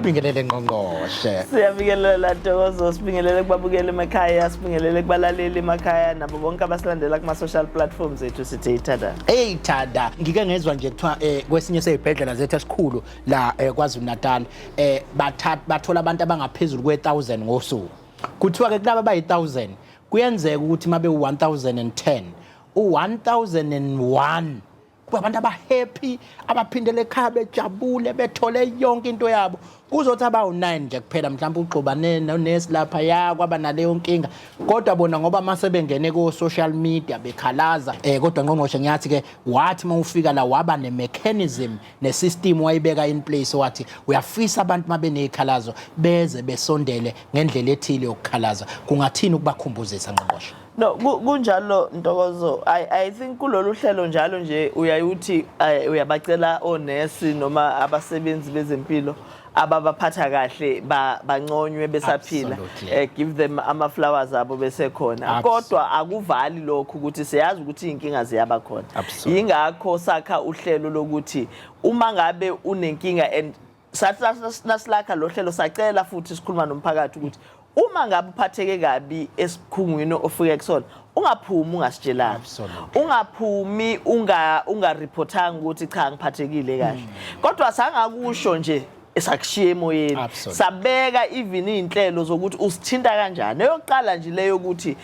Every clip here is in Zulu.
Wabingelele, ngqongqoshe. Siyabingelela, Ntokozo, sibingelele kubabukeli emakhaya, sibingelele kubalaleli emakhaya nabo bonke abasilandela kuma-social platforms ethu, sithi ithanda. Hey Thanda, ngike ngezwa nje kuthiwa kwesinye sezibhedlela zethu esikhulu la KwaZulu Natal bathatha bathola abantu abangaphezulu kwe1000 ngosuku. Kuthiwa ke kulaba abayi1000 kuyenzeka ukuthi mabe u1010, u1001 kuba abantu abahappy, abaphindele ekhaya bejabule, bethole yonke into yabo. Kuzothi abawu-9 nje kuphela mhlawumbe uxubane nonesi lapha ya kwaba naleyo nkinga, kodwa bona ngoba mase bengene ko-social media bekhalaza. Kodwa ngqongqoshe, ngiyathi ke wathi uma ufika la waba ne-mechanism ne-system wayibeka in place, wathi uyafisa abantu uma beney'khalazo beze besondele ngendlela ethile yokukhalaza. Kungathini ukubakhumbuzisa, ngqongqoshe? No, kunjalo Ntokozo. I think kulolu hlelo njalo nje uyayuthi uyabacela onesi noma abasebenzi bezempilo ababaphatha kahle banconywe besaphila. Give them ama flowers abo besekhona. Kodwa akuvali lokho ukuthi siyazi ukuthi inkinga ziyaba khona. Yingakho sakha uhlelo lokuthi uma ngabe unenkinga, and sathi nasilakha lo hlelo sacela futhi sikhuluma nomphakathi ukuthi uma ngabe uphatheke kabi esikhungwini ofike kusona, ungaphumi ungasitshelanga. Ungaphumi ungareportanga ukuthi cha, ngiphathekile kahle. Kodwa sangakusho nje esakushiya emoyeni. Sabeka even iy'nhlelo zokuthi usithinta kanjani. Eyokuqala nje leyo ukuthi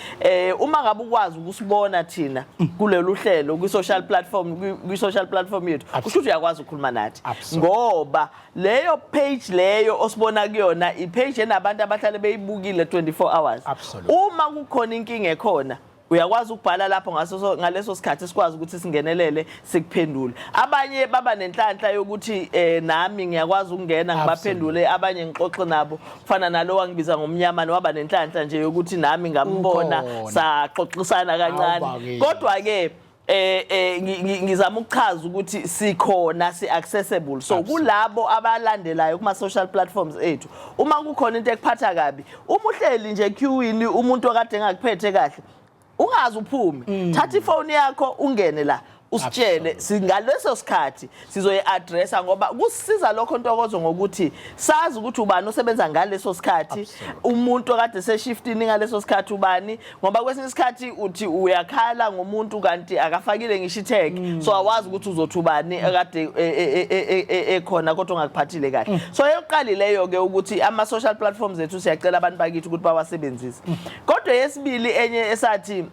uma ngabe ukwazi ukusibona thina kulolu hlelo kwi-social platform, kwi-social platform yethu, kusho ukuthi uyakwazi ukukhuluma nathi, ngoba leyo page leyo osibona kuyona i-page enabantu abahlale beyibukile 24 hours. Uma kukhona inkinga ekhona, uyakwazi ukubhala lapho ngaso ngaleso sikhathi, sikwazi ukuthi singenelele, sikuphendule. Abanye baba nenhlanhla yokuthi nami ngiyakwazi ukungena ngibaphendule abanye, ngixoxe nabo, kufana nalo wangibiza ngomnyama, waba nenhlanhla nje yokuthi nami ngambona, Ukhona. saxoxisana kancane. Awubakini. Kodwa ke ngizama ukuchaza ukuthi sikhona, si accessible, so kulabo abalandelayo kuma social platforms ethu, uma kukhona into ekuphatha kabi, uma uhleli nje queuini, umuntu okade engakuphethe kahle, ungaze uphume, thatha ifoni yakho ungene la usitshele. Singaleso sikhathi sizoyi-addressa, ngoba kusisiza lokho, Ntokozo, ngokuthi sazi ukuthi ubani osebenza ngaleso sikhathi, umuntu okade seshiftini ngaleso sikhathi ubani, ngoba kwesinye isikhathi uthi uyakhala ngomuntu kanti akafakile ngisho i-tag, so awazi ukuthi uzothi ubani ekade ekhona kodwa ongakuphathile kahle. So eyokuqala leyo ke, ukuthi ama-social platforms ethu siyacela abantu bakithi ukuthi bawasebenzise. Kodwa yesibili enye esathi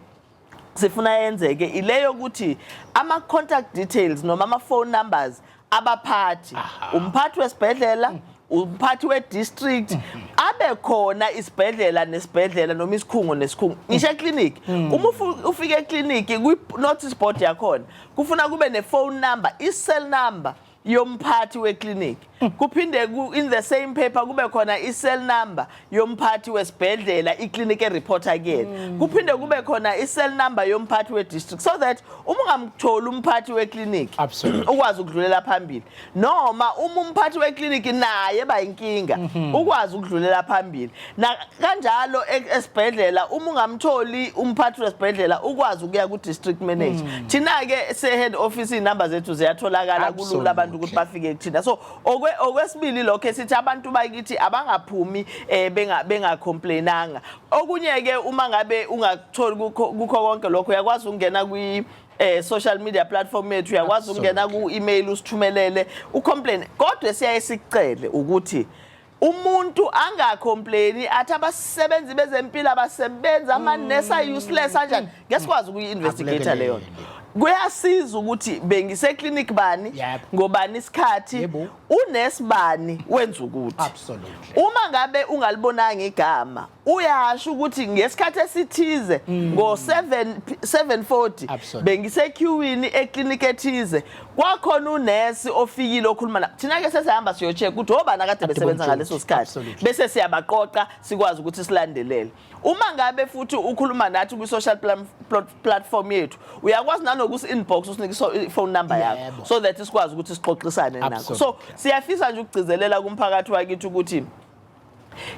sifuna yenzeke ileyo ukuthi ama contact details noma ama phone numbers abaphathi, umphathi wesibhedlela, umphathi we-district, abe khona isibhedlela nesibhedlela noma isikhungo nesikhungo, ngisho eclinic. Uma ufika eclinic, kwi-notice board yakhona kufuna kube ne-phone number, i-cell number yomphathi weclinic, kuphinde in the same paper kube khona i-cell number yomphathi wesibhedlela iclinic ereporta kuyena, kuphinde kube khona i-cell number yomphathi we-district, so that uma ungamtholi umphathi weclinic ukwazi ukudlulela phambili, noma uma umphathi weclinic naye bayinkinga, ukwazi ukudlulela phambili. Na kanjalo esibhedlela, uma ungamtholi umphathi wesibhedlela, ukwazi ukuya ku-district manager. Thina-ke se-head office iy'namba zethu ziyatholakala kulula abantu ukuthi bafike kuthina. So okwesibili lokho esithi abantu bakithi abangaphumi bengacomplainanga. Okunye-ke, uma ngabe ungakutholi kukho konke lokho, uyakwazi ukungena kwi social media platform yethu, uyakwazi ukungena ku-email usithumelele ucomplain. Kodwa siyaye sikucele ukuthi umuntu angacomplaini athi abasebenzi bezempilo abasebenzi, amanesi a-useless kanjani. Ngeke sikwazi ukuyi-investigate leyo nto. Kuyasiza ukuthi bengiseclinic bani, ngobani isikhathi, unesibani wenza ukuthi uma ngabe ungalibonanga igama, uyasho ukuthi ngesikhathi esithize ngo-7 7:40 bengisequeuini eclinic ethize, kwakhona unesi ofikile okhuluma na thina. Ke sesihamba siyo-check ukuthi obani akade Kade besebenza bomtshontsha. ngaleso sikhathi, bese siyabaqoqa, sikwazi ukuthi silandelele. Uma ngabe futhi ukhuluma nathi kwi-social platform yethu, uyakwazi nanokusi-inbox usinike i-phone number yakho so that sikwazi ukuthi sixoxisane nakho. So siyafisa nje ukugcizelela kumphakathi wakithi ukuthi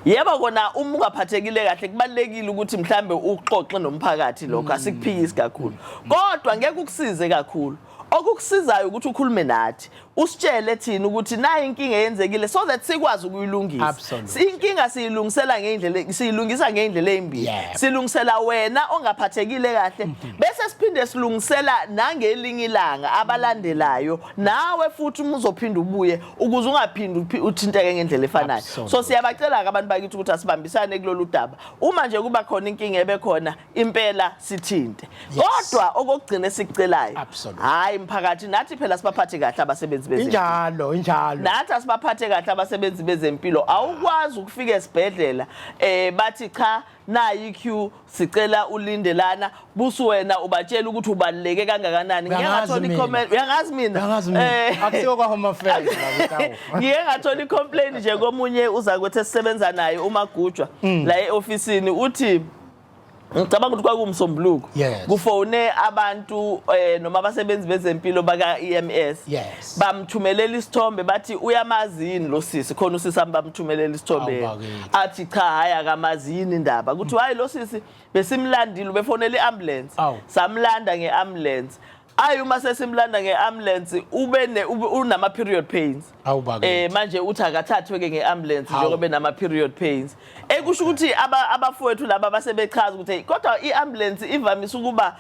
yebo kona, uma ungaphathekile kahle, kubalulekile ukuthi mhlambe uxoxe nomphakathi, lokho asikuphikisi kakhulu, kodwa ngeke ukusize kakhulu. Okukusizayo ukuthi ukhulume nathi. Usitshele thina ukuthi nayi inkinga eyenzekile so that sikwazi ukuyilungisa. Inkinga siyilungisela ngeindlela, siyilungisa ngeindlela ezimbili. Silungisela wena ongaphathekile kahle, bese siphinde silungisela nangelinye ilanga abalandelayo nawe futhi uma uzophinda ubuye, ukuze ungaphindi uthinteke ngendlela efanayo. So siyabacela ke abantu bakithi ukuthi asibambisane kulolu daba. Uma nje kuba khona inkinga ebekhona impela, sithinte. Kodwa okokugcina esikucelayo, hayi mphakathi, nathi phela sibaphathe kahle abasebenzi bezempilo. Injalo, injalo. Nathi asibaphathe kahle abasebenzi bezempilo. Awukwazi ukufika esibhedlela, bathi cha, nayi queue, sicela ulinde lana, busu wena ubatshela ukuthi ubaluleke kangakanani. Ngike Uyangazi ngathola mina. i-comment, uyangazi mina. Uyangazi mina. Akusiyo kwa Home Affairs la. Ngike ngathola i-complaint nje komunye uzakwethu esisebenza naye, uMagujwa, la e-ofisini. Uthi ngicabanga ukuthi kwakuwumsombuluko, kufone abantu noma abasebenzi bezempilo baka EMS, bamthumelela isithombe, bathi uyamazi yini lo sisi khona. Usisi ami bamthumelela isithombe. Awu, bakithi. Athi cha, hayi, akamazi yini indaba. Kuthi hayi, lo sisi besimlandile, ubefonela i-ambulance. Samlanda nge-ambulance. Ayi, uma sesimlanda nge-ambulance unama period pains. Awu, bakithi. Manje uthi akathathwe ke nge-ambulance njengoba enama period pains. Ekusho ukuthi abafowethu laba basebechaza ukuthi hey, kodwa i-ambulance ivamise ukuba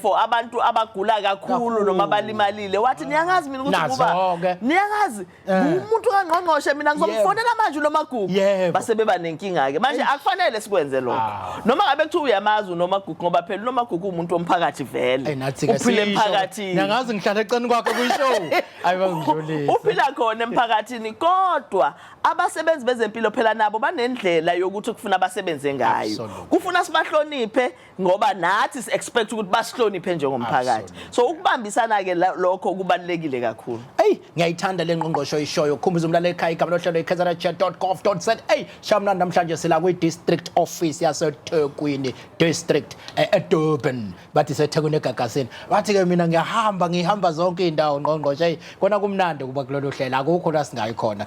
for abantu abagula kakhulu noma abalimalile. Wathi niyangazi mina ukuthi kuba Nazo-ke. niyangazi umuntu kangqongqoshe, mina ngizomfonela manje uNomagugu. Base beba nenkinga ke manje. Akufanele sikwenze lokho. Noma ngabe kuthiwa uyamazi uNomagugu, ngoba phela uNomagugu umuntu womphakathi vele. Ey, nathi-ke Uphila sisho. emphakathini. Nangazi ngihlala eceleni kwakho kwi-show. Ayi, bangidlulise. Uphila khona emphakathini, kodwa abasebenzi bezempilo phela nabo banendlela yokuthi kufuna basebenze ngayo. Kufuna sibahloniphe ngoba nathi si-expect ukuthi basihloniphe njengomphakathi. So ukubambisana ke lokho kubalulekile kakhulu. Eyi, ngiyayithanda le ngqongqosho ishoyo. Khumbuza umlaleli ekhaya, igama lohlelo ikznchair.gov.za. Shamnandi namhlanje sila kwi-district office yaseThekwini district, eDurban. Bathi seThekwini eGagasini. Bathi-ke mina ngiyahamba, ngihamba zonke iy'ndawo, ngqongqoshe. Eyi, kona kumnandi ukuba kulolu hlelo, akukho la singayi khona.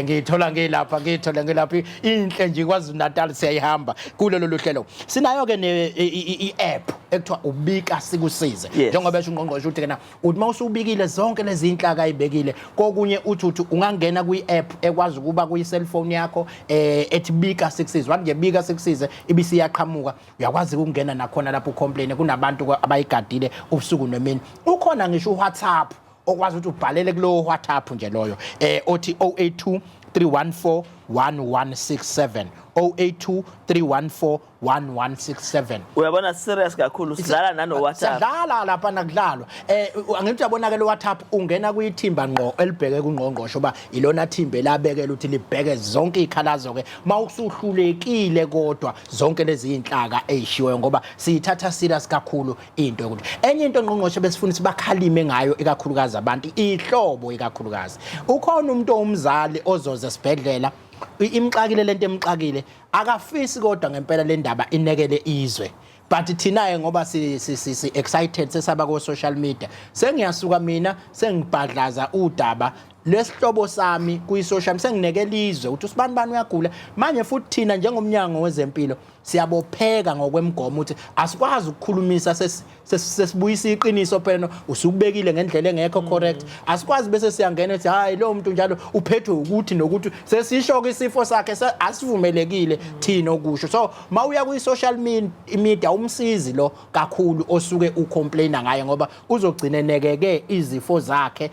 Ngiyithola ngilapha, ngiyithola ngilapha, inhle nje KwaZulu Natal siyayihamba kulolu hlelo. Sinayo-ke i-app ekuthiwa Ubika Sikusize. Njengoba esho ungqongqoshe ukuthi kena uthi uma usubikile zonke lezi inhlaka ayibekile kokunye, uthi ungangena kwi-app ekwazi ukuba kwi-cellphone yakho, ethi Bika Sikusize. Wathi nje Bika Sikusize, ibisiyaqhamuka, uyakwazi ukungena nakhona lapho ucomplain. Kunabantu abayigadile ubusuku nemini. Ukhona ngisho uWhatsApp okwazi ukuthi ubhalele kulowo WhatsApp nje loyo, othi 082 314 1167, 082 314 1167. Uyabona, serious kakhulu, sidlala nano WhatsApp. Siyadlala lapha, nakudlalwa. Angithi uyabona ke, lo WhatsApp ungena kuyithimba ngqo elibheke kungqongqosho, ba ilona thimba elabekela ukuthi libheke zonke izikhalazo ke mawusuhlulekile, kodwa zonke lezi inhlaka ezishiweyo, ngoba siyithatha serious kakhulu into yokuthi enye into, ngqongqoshe, besifuna sibakhalime ngayo ikakhulukazi abantu ihlobo, ikakhulukazi ukhona umuntu owumzali ozoza esibhedlela, imxakile lento emxakile, akafisi kodwa ngempela le ndaba inekele izwe, but thina ke ngoba si excited, sesaba ko social media, sengiyasuka mina sengibhadlaza udaba lesihlobo sami kwi social, senginekela izwe ukuthi usibani bani uyagula. Manje futhi thina njengomnyango wezempilo siyabopheka ngokwemigomo ukuthi asikwazi ukukhulumisa sesibuyisa iqiniso phela usukubekile ngendlela engekho correct. Asikwazi bese siyangena ethi hayi, lo muntu njalo uphethwe ukuthi nokuthi, sesisho ke isifo sakhe, asivumelekile thina okusho. So mawuya kwi social media, umsizi lo kakhulu osuke ucomplaina ngaye, ngoba uzogcina enekeke izifo zakhe,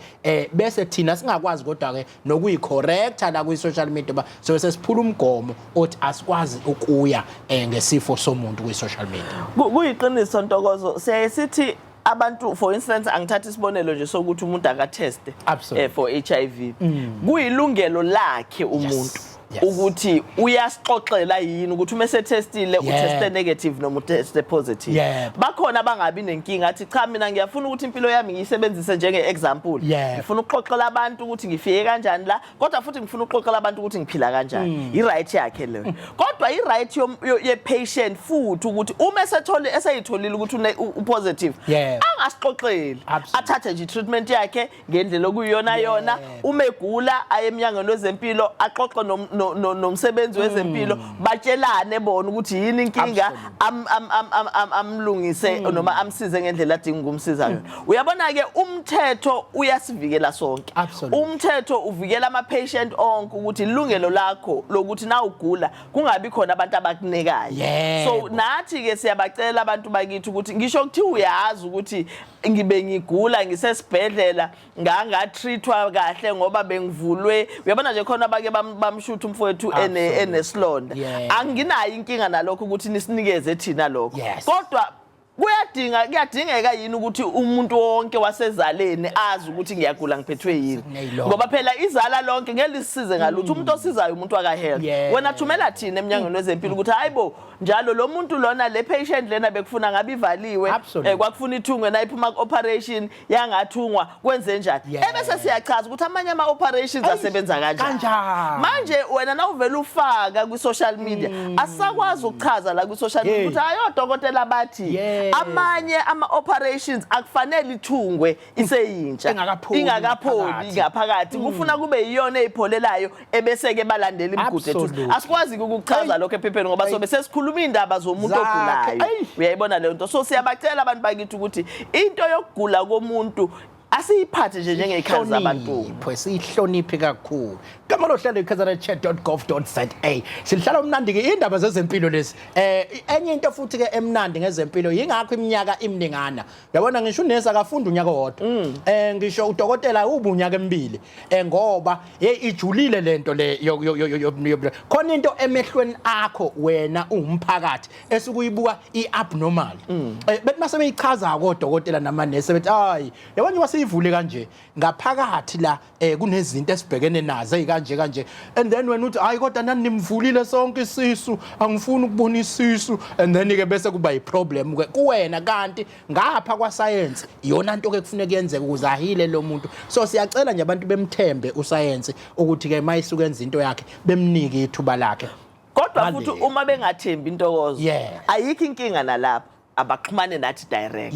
bese thina singakwazi kodwa ke nokuyicorrecta la kwi social media ba so sesiphula umgomo othi asikwazi ukuya ngesifo somuntu kwi social media. Kuyiqiniso Ntokozo, siyaye sithi abantu, for instance, angithatha isibonelo nje sokuthi umuntu akateste for HIV. Kuyilungelo lakhe umuntu ukuthi uyasixoxela yini ukuthi uma esetestile uteste negative noma uteste positive. Bakhona abangabi nenkinga, athi cha, mina ngiyafuna ukuthi impilo yami ngiyisebenzise njenge example. Ngifuna ukuxoxela abantu ukuthi ngifike kanjani la, kodwa futhi ngifuna ukuxoxela abantu ukuthi ngiphila kanjani. I-right yakhe leyo, kodwa i-right ye-patient futhi ukuthi uma esethole, eseyitholile ukuthi u-positive, angasixoxeli. Athathe nje i-treatment yakhe ngendlela okuyiyona yona. Uma egula aye emnyangweni wezempilo, axoxe nomsebenzi wezempilo, batshelane bona ukuthi yini inkinga, amlungise noma amsize ngendlela adinga ukumsiza yona. Uyabona ke, umthetho uyasivikela sonke. Umthetho uvikela ama patient onke ukuthi ilungelo lakho lokuthi na ugula kungabi khona abantu abakunekayo. So nathi ke siyabacela abantu bakithi ukuthi ngisho kuthiwa uyazi ukuthi ngibe ngigula, ngisesibhedlela, ngangatreatwa kahle ngoba bengivulwe, uyabona nje khona abake bamshutha umfowethu enesilonda, anginayo inkinga nalokho ukuthi nisinikeze thina lokho, kodwa kuyadingeka yini ukuthi umuntu wonke wasezaleni azi ukuthi ngiyagula, ngiphethwe yini? Ngoba phela izala lonke ngeke lisisize ngalutho. Umuntu osizayo umuntu waka health. Wena thumela thina eminyangweni wezempilo ukuthi hayibo, njalo lo muntu lona, le patient lena bekufuna ngabe ivaliwe, kwakufuna ithungwe nayiphuma ku-operation, yangathungwa, kwenze njani? Ebese siyachaza ukuthi amanye ama-operations asebenza kanjani. Kanjani. Manje wena nawuvela ufaka kwi-social media, asisakwazi ukuchaza la kwi-social media ukuthi hayi, odokotela bathi amanye ama-operations akufanele ithungwe iseyintsha, Ingakapholi ingakapholi ngaphakathi. Ngaphakathi kufuna kube yiyona eyipholelayo, ebese-ke balandela imigudu ethusa. Asikwazi ukukuchaza lokho ephepheni ngoba sobe sesikhuluma iy'ndaba zomuntu Zakhe. ogulayo. Uyayibona leyo nto? So siyabacela abantu bakithi ukuthi into yokugula komuntu asiyiphathe nje njengey'khathi zabantu. Hloniphe, siyihloniphe kakhulu. Gama lohlelo ikznChat.gov.za. Sihlala umnandi ke indaba zezempilo lezi. Enye into futhi ke emnandi ngezempilo, yingakho iminyaka imningana. Yabona, ngisho unesi akafunda unyaka owodwa. Ngisho udokotela uba unyaka emibili. Ngoba hey, ijulile lento le khona into emehlweni akho wena uwumphakathi esukuyibuka iabnormal. Bethi mase beyichaza kodokotela namanesi bethi hayi, yabona nje wasiyivule kanje ngaphakathi la, kunezinto esibhekene nazo ezikanje kanje, and then wena uthi hayi, kodwa nani nimvulile sonke isisu, angifuni ukubona isisu, and then ke bese kuba yiproblem ke kuwena, kanti ngapha kwa science iyona nto ke kufuneka yenzeke ukuze ahile lo muntu. So siyacela nje abantu bemthembe uscience ukuthi ke mayisuka enza into yakhe, bemnike ithuba lakhe. Kodwa futhi Ngale. uma bengathembi intokozo, ayikho inkinga nalapho, abaxhumane nathi direct,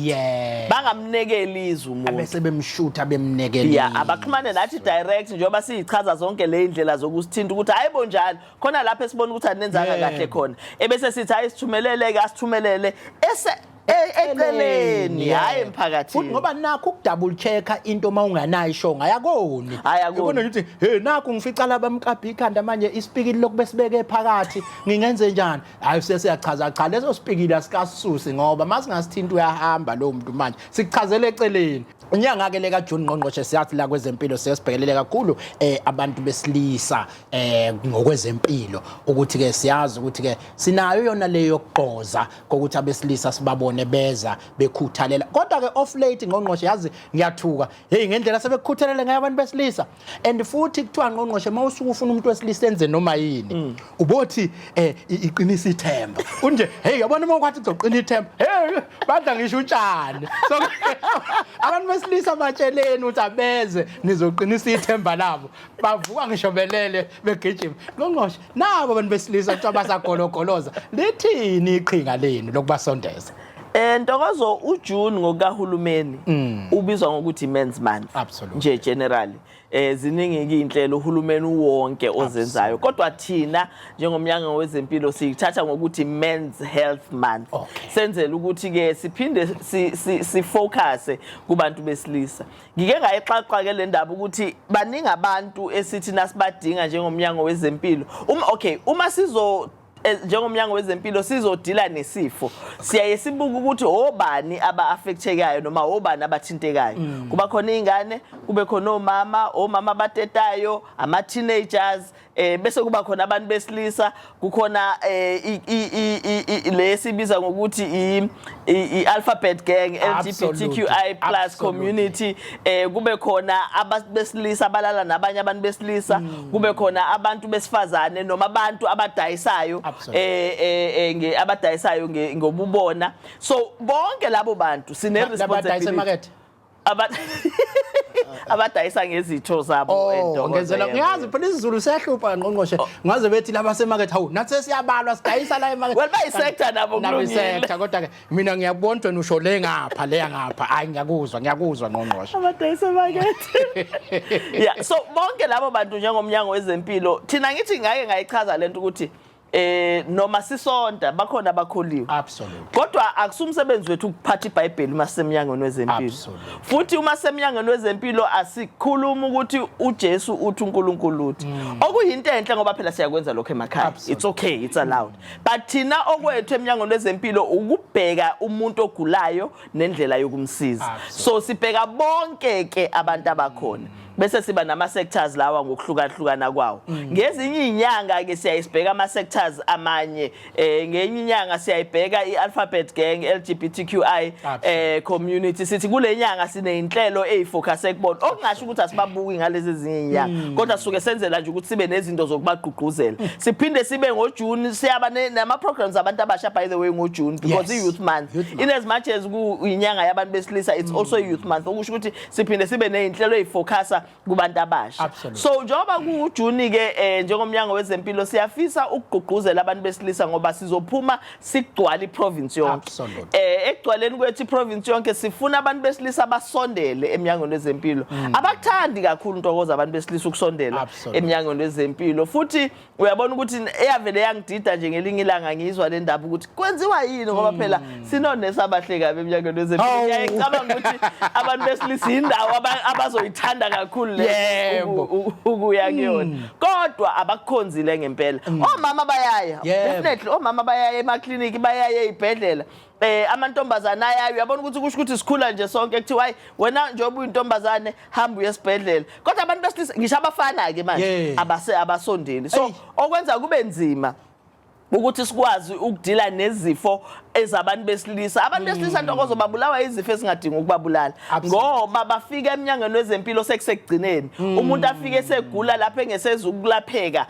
bangamnekeli izwe umuntu. Bese bemshutha, bemnekela. Ya, abaxhumane nathi direct njengoba siyichaza zonke le indlela zokusithinta ukuthi hayibo, njalo khona lapho esibona ukuthi anenzanga kahle khona, ebese sithi hayi, sithumelele ke, asithumelele ese eceleni, hayi Futhi emphakathini. Ngoba nakho ukudouble checka into uma unganayo ishonga ayakoni. Hhayi, akoni. Yabona nje ukuthi hey, nakho ngifica laba mqabha ikhanda manje, isipikili lokhu besibeke phakathi, ngingenze njani? Hayi, sesiyachaza, cha, leso sipikili asikasusi ngoba masingasithinta uyahamba lo muntu. Manje sikuchazele eceleni. Inyanga ke le kaJune, ngqongqoshe, siyathi la kwezempilo siyasibhekelele kakhulu abantu besilisa ngokwezempilo, ukuthi ke siyazi ukuthi ke sinayo yona leyo yokugqoza kokuthi abesilisa sibabone beza bekhuthalela, kodwa ke off late, ngqongqoshe, yazi ngiyathuka, hey, ngendlela sebekukhuthalele ngayo abantu besilisa. And futhi kuthiwa, ngqongqoshe, mawusuke ufuna umuntu wesilisa enze noma yini, ubothi iqinisa ithemba unje, hey, yabona uma ukwathi kuzoqina ithemba, hey, badla ngisho utshani. So abantu besilisa batsheleni ukuthi abeze nizoqinisa ithemba labo, bavuka ngisho belele begijima. Ngqongqoshe, nabo abantu besilisa kuthiwa basagologoloza, lithini iqhinga lenu lokubasondeza? Ntokozo, uJune ngokahulumeni ubizwa ngokuthi Men's Month. Nje generally ziningi ke inhlelo uhulumeni wonke ozenzayo, kodwa thina njengomnyango wezempilo siyithatha ngokuthi Men's Health Month. Senzela ukuthi ke siphinde si focus kubantu besilisa. Ngike ngayixaxa ke le ndaba ukuthi baningi abantu esithi nasibadinga njengomnyango wezempilo. Uma okay, uma sizo njengomnyango wezempilo sizodila nesifo, siyaye sibuke ukuthi obani aba-affectekayo noma obani abathintekayo. Kuba khona iy'ngane, kube khona omama, omama abatetayo, ama-teenagers, bese kuba khona abantu besilisa, kukhona le esibiza ngokuthi i-alphabet gang, LGBTQI+ community, kube khona abantu besilisa abalala nabanye abantu besilisa, kube khona abantu besifazane noma abantu abadayisayo, abadayisayo ngobubona. So bonke labo bantu sine Labadayisa responsibility. Emakethe. Aba Abadayisa ngezitho zabo. Oh, eNtokozo, ngenzela yebo. Ngiyazi phela isiZulu siyahlupha, ngqongqoshe. Ngaze bethi laba semakethe, hawu, nathi sesiyabalwa, sidayisa la emakethe. Well, bayi-sector nabo, Nabo kulungile. i-sector, kodwa ke mina ngiyakubona ukuthi wena usho le ngapha, leya ngapha. Hayi, ngiyakuzwa, ngiyakuzwa, ngqongqoshe. Abadayisa emakethe, yeah. So bonke labo bantu, njengomnyango wezempilo thina, ngithi ngake ngayichaza lento ukuthi noma sisonta bakhona abakholiwe, kodwa akusumsebenzi wethu ukuphatha iBhayibheli uma sisemnyangweni wezempilo. Futhi uma sisemnyangweni wezempilo asikhuluma ukuthi uJesu uthi, uNkulunkulu uthi, okuyinto enhle ngoba phela siyakwenza lokho emakhaya. It's okay, it's allowed, but thina okwethu emnyangweni wezempilo ukubheka umuntu ogulayo nendlela yokumsiza. So sibheka bonke ke abantu abakhona, bese siba nama sectors lawa ngokuhlukahlukana kwawo. Ngezinye izinyanga ke siyayisibheka ama sectors amanye. Ngenye inyanga siyayibheka i-alphabet gang, LGBTQI community, sithi kule nyanga sineyinhlelo ezifocus ekubona, okungasho ukuthi asibabuki ngalezi ezinye izinyanga, kodwa sisuke senzela nje ukuthi sibe nezinto zokubagqugquzela. Siphinde sibe ngoJune siyaba nama programs abantu abasha, by the way, ngoJune, because i-youth month. Youth month. In as much as kuyinyanga yabantu besilisa, it's also youth month, okusho ukuthi siphinde sibe nezinhlelo ezifocusa kubantu abasha. So njengoba kuJuni ke, njengomnyango wezempilo siyafisa ukugqugquzela abantu besilisa ngoba sizophuma sigcwala iprovince yonke. Ekugcwaleni kwethu iprovince yonke, sifuna abantu besilisa basondele eminyangweni wezempilo. Abakuthandi kakhulu, Ntokozo, abantu besilisa ukusondela eminyangweni wezempilo. Futhi uyabona ukuthi eyavele yangidida nje ngelinye ilanga ngizwa le ndaba ukuthi kwenziwa yini, ngoba phela sinonesi abahle kabi eminyangweni wezempilo. Hawu. Ngiyaye ngicabanga ukuthi abantu besilisa indawo abazoyithanda kakhulu le ukuya kuyona, kodwa abakukhonzile ngempela. Omama bayaya, definitely omama bayaya emakliniki, bayaya ey'bhedlela, amantombazane ayayo. Uyabona ukuthi kusho ukuthi sikhula nje sonke kuthiwa, hayi wena, njengoba uyintombazane hamba uye esibhedlela, kodwa abantu besilisa, ngisho abafana ke manje, abase abasondeli. So okwenza kube nzima ukuthi sikwazi ukudila nezifo ezabantu besilisa. Abantu besilisa, Ntokozo, babulawa izifo ezingadingi ukubabulala, ngoba bafika eminyangweni wezempilo sekusekugcineni. Umuntu afike esegula lapho engeseza ukulapheka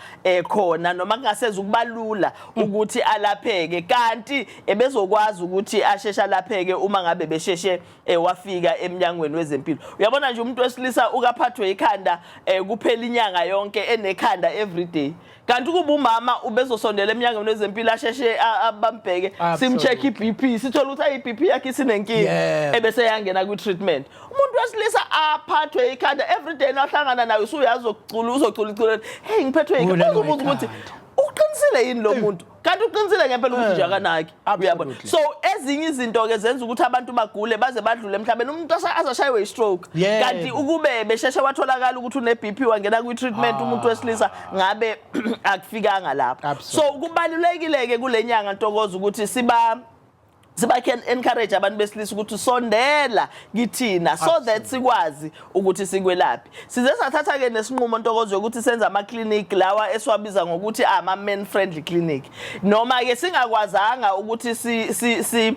khona, noma kungaseza ukubalula ukuthi alapheke, kanti ebezokwazi ukuthi asheshe alapheke uma ngabe besheshe wafika eminyangweni wezempilo. Uyabona nje, umuntu wesilisa ukaphathwe ikhanda, kuphela inyanga yonke enekhanda every day, kanti kuba umama ubezosondela eminyangweni wezempilo, asheshe bambheke, simcheck i-BP, sithole ukuthi ayi, i-BP yakhe isinenkinga, ebese yangena kwi-treatment. Umuntu wesilisa aphathwe ikhanda every day, nahlangana naye usuyazi ukucula, uzocula iculo, "Hey, ngiphethwe ikhanda." Ulelwa Uzobuza ukuthi ikhanda. uqinisile yini lo muntu, kanti uqinisile ngempela ukuthi nje akanaki, uyabona. So ezinye izinto ke zenza ukuthi abantu bagule baze badlule emhlabeni, umuntu azashaywe i-stroke, kanti ukube besheshe watholakala ukuthi une-BP, wangena kwi-treatment, umuntu wesilisa ngabe akufikanga lapho. So kubalulekile ke kule nyanga, Ntokozo, ukuthi siba can encourage abantu besilisa ukuthi sondela kithina so that sikwazi ukuthi sikwelaphe. Size sathatha ke nesinqumo, Ntokozo, yokuthi senze ama clinic lawa esiwabiza ngokuthi ama men friendly clinic, noma ke singakwazanga ukuthi si si si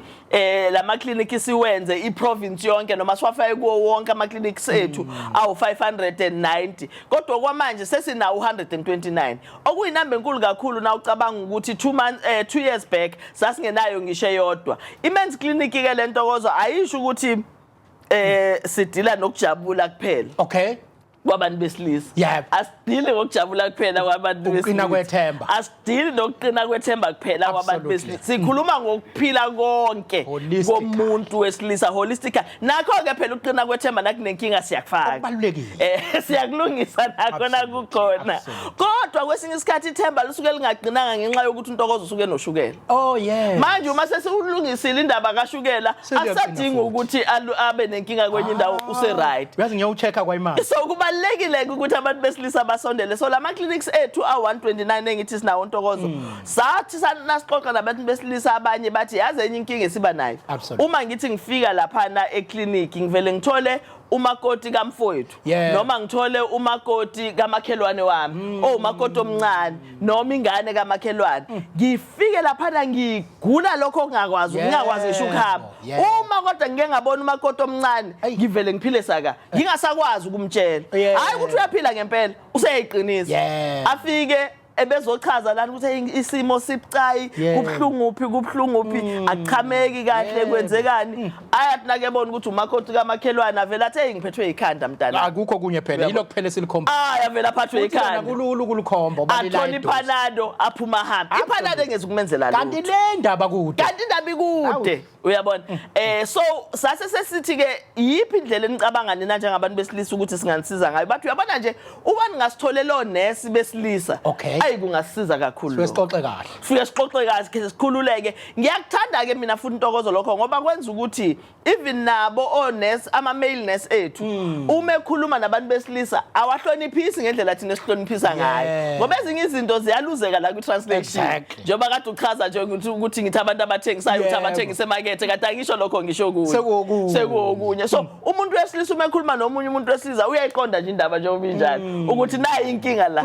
lama clinic siwenze iprovince yonke noma siwafake kuwo wonke ama clinics ethu awu 590, kodwa kwamanje sesinawo 129, okuyinamba enkulu kakhulu na ucabanga ukuthi 2 months, 2 years back sasingenayo ngisho eyodwa i-men's clinic. Ke le, Ntokozo, ayisho ukuthi sidila nokujabula kuphela kwabantu besilisa. Asidili ngokujabula kuphela kwabantu Ukuqina besilisa. Kwethemba. Asidili nokuqina kwethemba kuphela kwabantu besilisa. Sikhuluma ngokuphila konke Holistically. komuntu wesilisa, holistic. Nakho ke phela ukuqina kwethemba nakunenkinga siyakufaka. Okubalulekile. Siyakulungisa nakho nakukhona. Kodwa kwesinye isikhathi ithemba lisuke lingaqinanga ngenxa yokuthi uNtokozo usuke noshukela. Manje uma sesiwulungisile indaba kashukela, Seliyaqina asadingi futhi. ukuthi abe nenkinga kwenye indawo, use right. Uyazi ngiyawucheck-a kwayimali. So kubalulekile ukuthi abantu besilisa basondele. So lama clinics ethu a129 engithi sinawo, Ntokozo, sathi nasixoxa nabantu besilisa, abanye bathi, yazi, enye inkinga esiba nayo, uma ngithi ngifika laphana eclinic, ngivele ngithole umakoti kamfowethu noma ngithole umakoti kamakhelwane wami, oh, umakoti omncane noma ingane kamakhelwane, ngifike laphana ngigula lokho okungakwazi, ngingakwazi ngisho ukuhamba. Uma kodwa ngike ngabona umakoti omncane, ngivele ngiphile saka, ngingasakwazi ukumtshela. Hayi ukuthi uyaphila ngempela, useyayiqinisa, afike. Ebezochaza lana ukuthi hey, isimo sibucayi, kubuhlungu phi, kubuhlungu phi, akuchameki kahle, kwenzekani. Ayathi nakebona ukuthi umakoti kamakhelwane, avela athi, "Hey, ngiphethwe ikhanda, mntana." Akukho kunye phela, yilo kuphela esilikhomba. Aya vele aphathwe Futhi lona ikhanda. Kulula ukulikhomba uba lila Athole eduze. iPanado, aphuma, ahambe. IPanado engezi kumenzela Kanti lutho. le ndaba kude. Kanti indaba ikude, uyabona. So sase sesithi ke, yiphi indlela enicabanga nina njengabantu besilisa ukuthi singanisiza ngayo? Bathi, uyabona nje, uma ningasitholele onesi besilisa, ayi, kungasisiza kakhulu Suke lokho. sixoxe kahle. Fike sixoxe kahle, ke sikhululeke. Ngiyakuthanda ke mina futhi, intokozo, lokho, ngoba kwenza ukuthi even nabo onesi, ama male nurse ethu, uma ekhuluma nabantu besilisa awahloniphisi ngendlela thina esihloniphisa ngayo, ngoba ezinye izinto ziyaluzeka la kwi-translation. Njengoba kade uchaza nje ukuthi ngithi abantu abathengisayo, ukuthi abathengisa emakethe, kanti angisho lokho, ngisho okunye. Sekuwokunye. Sekuwokunye. So umuntu wesilisa uma ekhuluma nomunye umuntu wesilisa uyayiqonda nje indaba njengoba injalo, ukuthi nayi inkinga la,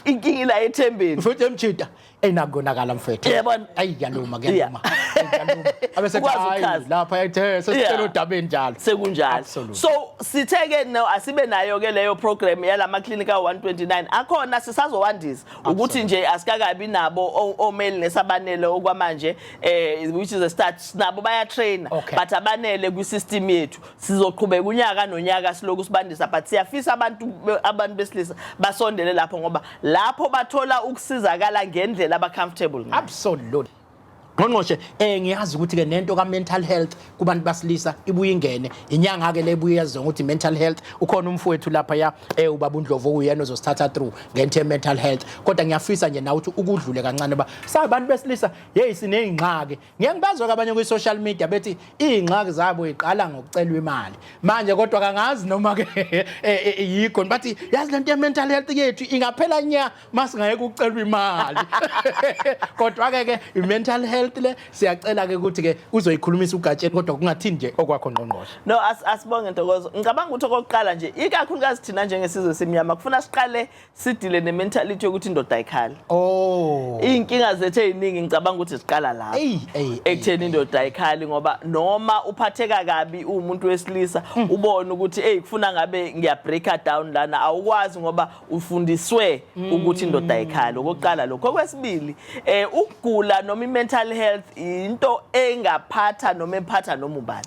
inkinga ila ethembeni. Futhi emchita enakonakala, mfethu. Yabona. Ayi, kuyaluma, kuyaluma. Ayi, kuyaluma. Abese Ukwazi hayi ukuchaza. lapha ethe sesicela odabeni njalo. Sekunjalo. So sithe ke no, asibe nayo ke leyo program yalama clinic a 129 akhona. Sisazowandisa ukuthi nje asikakabi nabo o-male nesabanele okwamanje, which is a start. Nabo baya train, but abanele kwi system yethu. Sizoqhubeka unyaka nonyaka siloku sibandisa, but siyafisa abantu besilisa basondele lapho, ngoba lapho bathola ukusizakala ngendlela aba comfortable ngayo. Absolutely. Ngqongqoshe, ngiyazi ukuthi ke nento ka mental health kubantu basilisa ibuye ingene. Inyanga ke lebuye yazi ukuthi mental health ukhona umfowethu lapha ya ubaba uNdlovu okuyena ozosithatha through ngento ye mental health. Kodwa ngiyafisa nje nawe ukuthi ukudlule kancane ba sabantu besilisa, hey, sineyingxaki. Ngeke ngibazwe abanye kwi social media bethi izingxaki zabo iqala ngokucelwa imali. Manje kodwa kangazi noma ke yikho bathi, yazi, lento ye mental health yethu ingaphela nya masingayeke ukucelwa imali. Kodwa ke i-mental health le siyacela ke ukuthi ke uzoyikhulumisa uGatsheni, kodwa kungathini nje okwakho, ngqongqoshe? No, asibonge, Ntokozo. Ngicabanga ukuthi okokuqala nje, ikakhulukazi thina njengesizwe simnyama, kufuna siqale sidile nementality yokuthi indoda ayikhali. Iy'nkinga zethu ey'ningi ngicabanga ukuthi ziqala lapho. Ey, ey, ey, Ekutheni indoda ayikhali, ngoba noma uphatheka kabi uwumuntu wesilisa, ubone ukuthi hey, kufuna ngabe ngiya-breaka down lana, awukwazi ngoba ufundiswe ukuthi indoda ayikhali. Okokuqala lokho. Okwesibili, ukugula noma i-mental health into engaphatha noma ephatha noma ubani.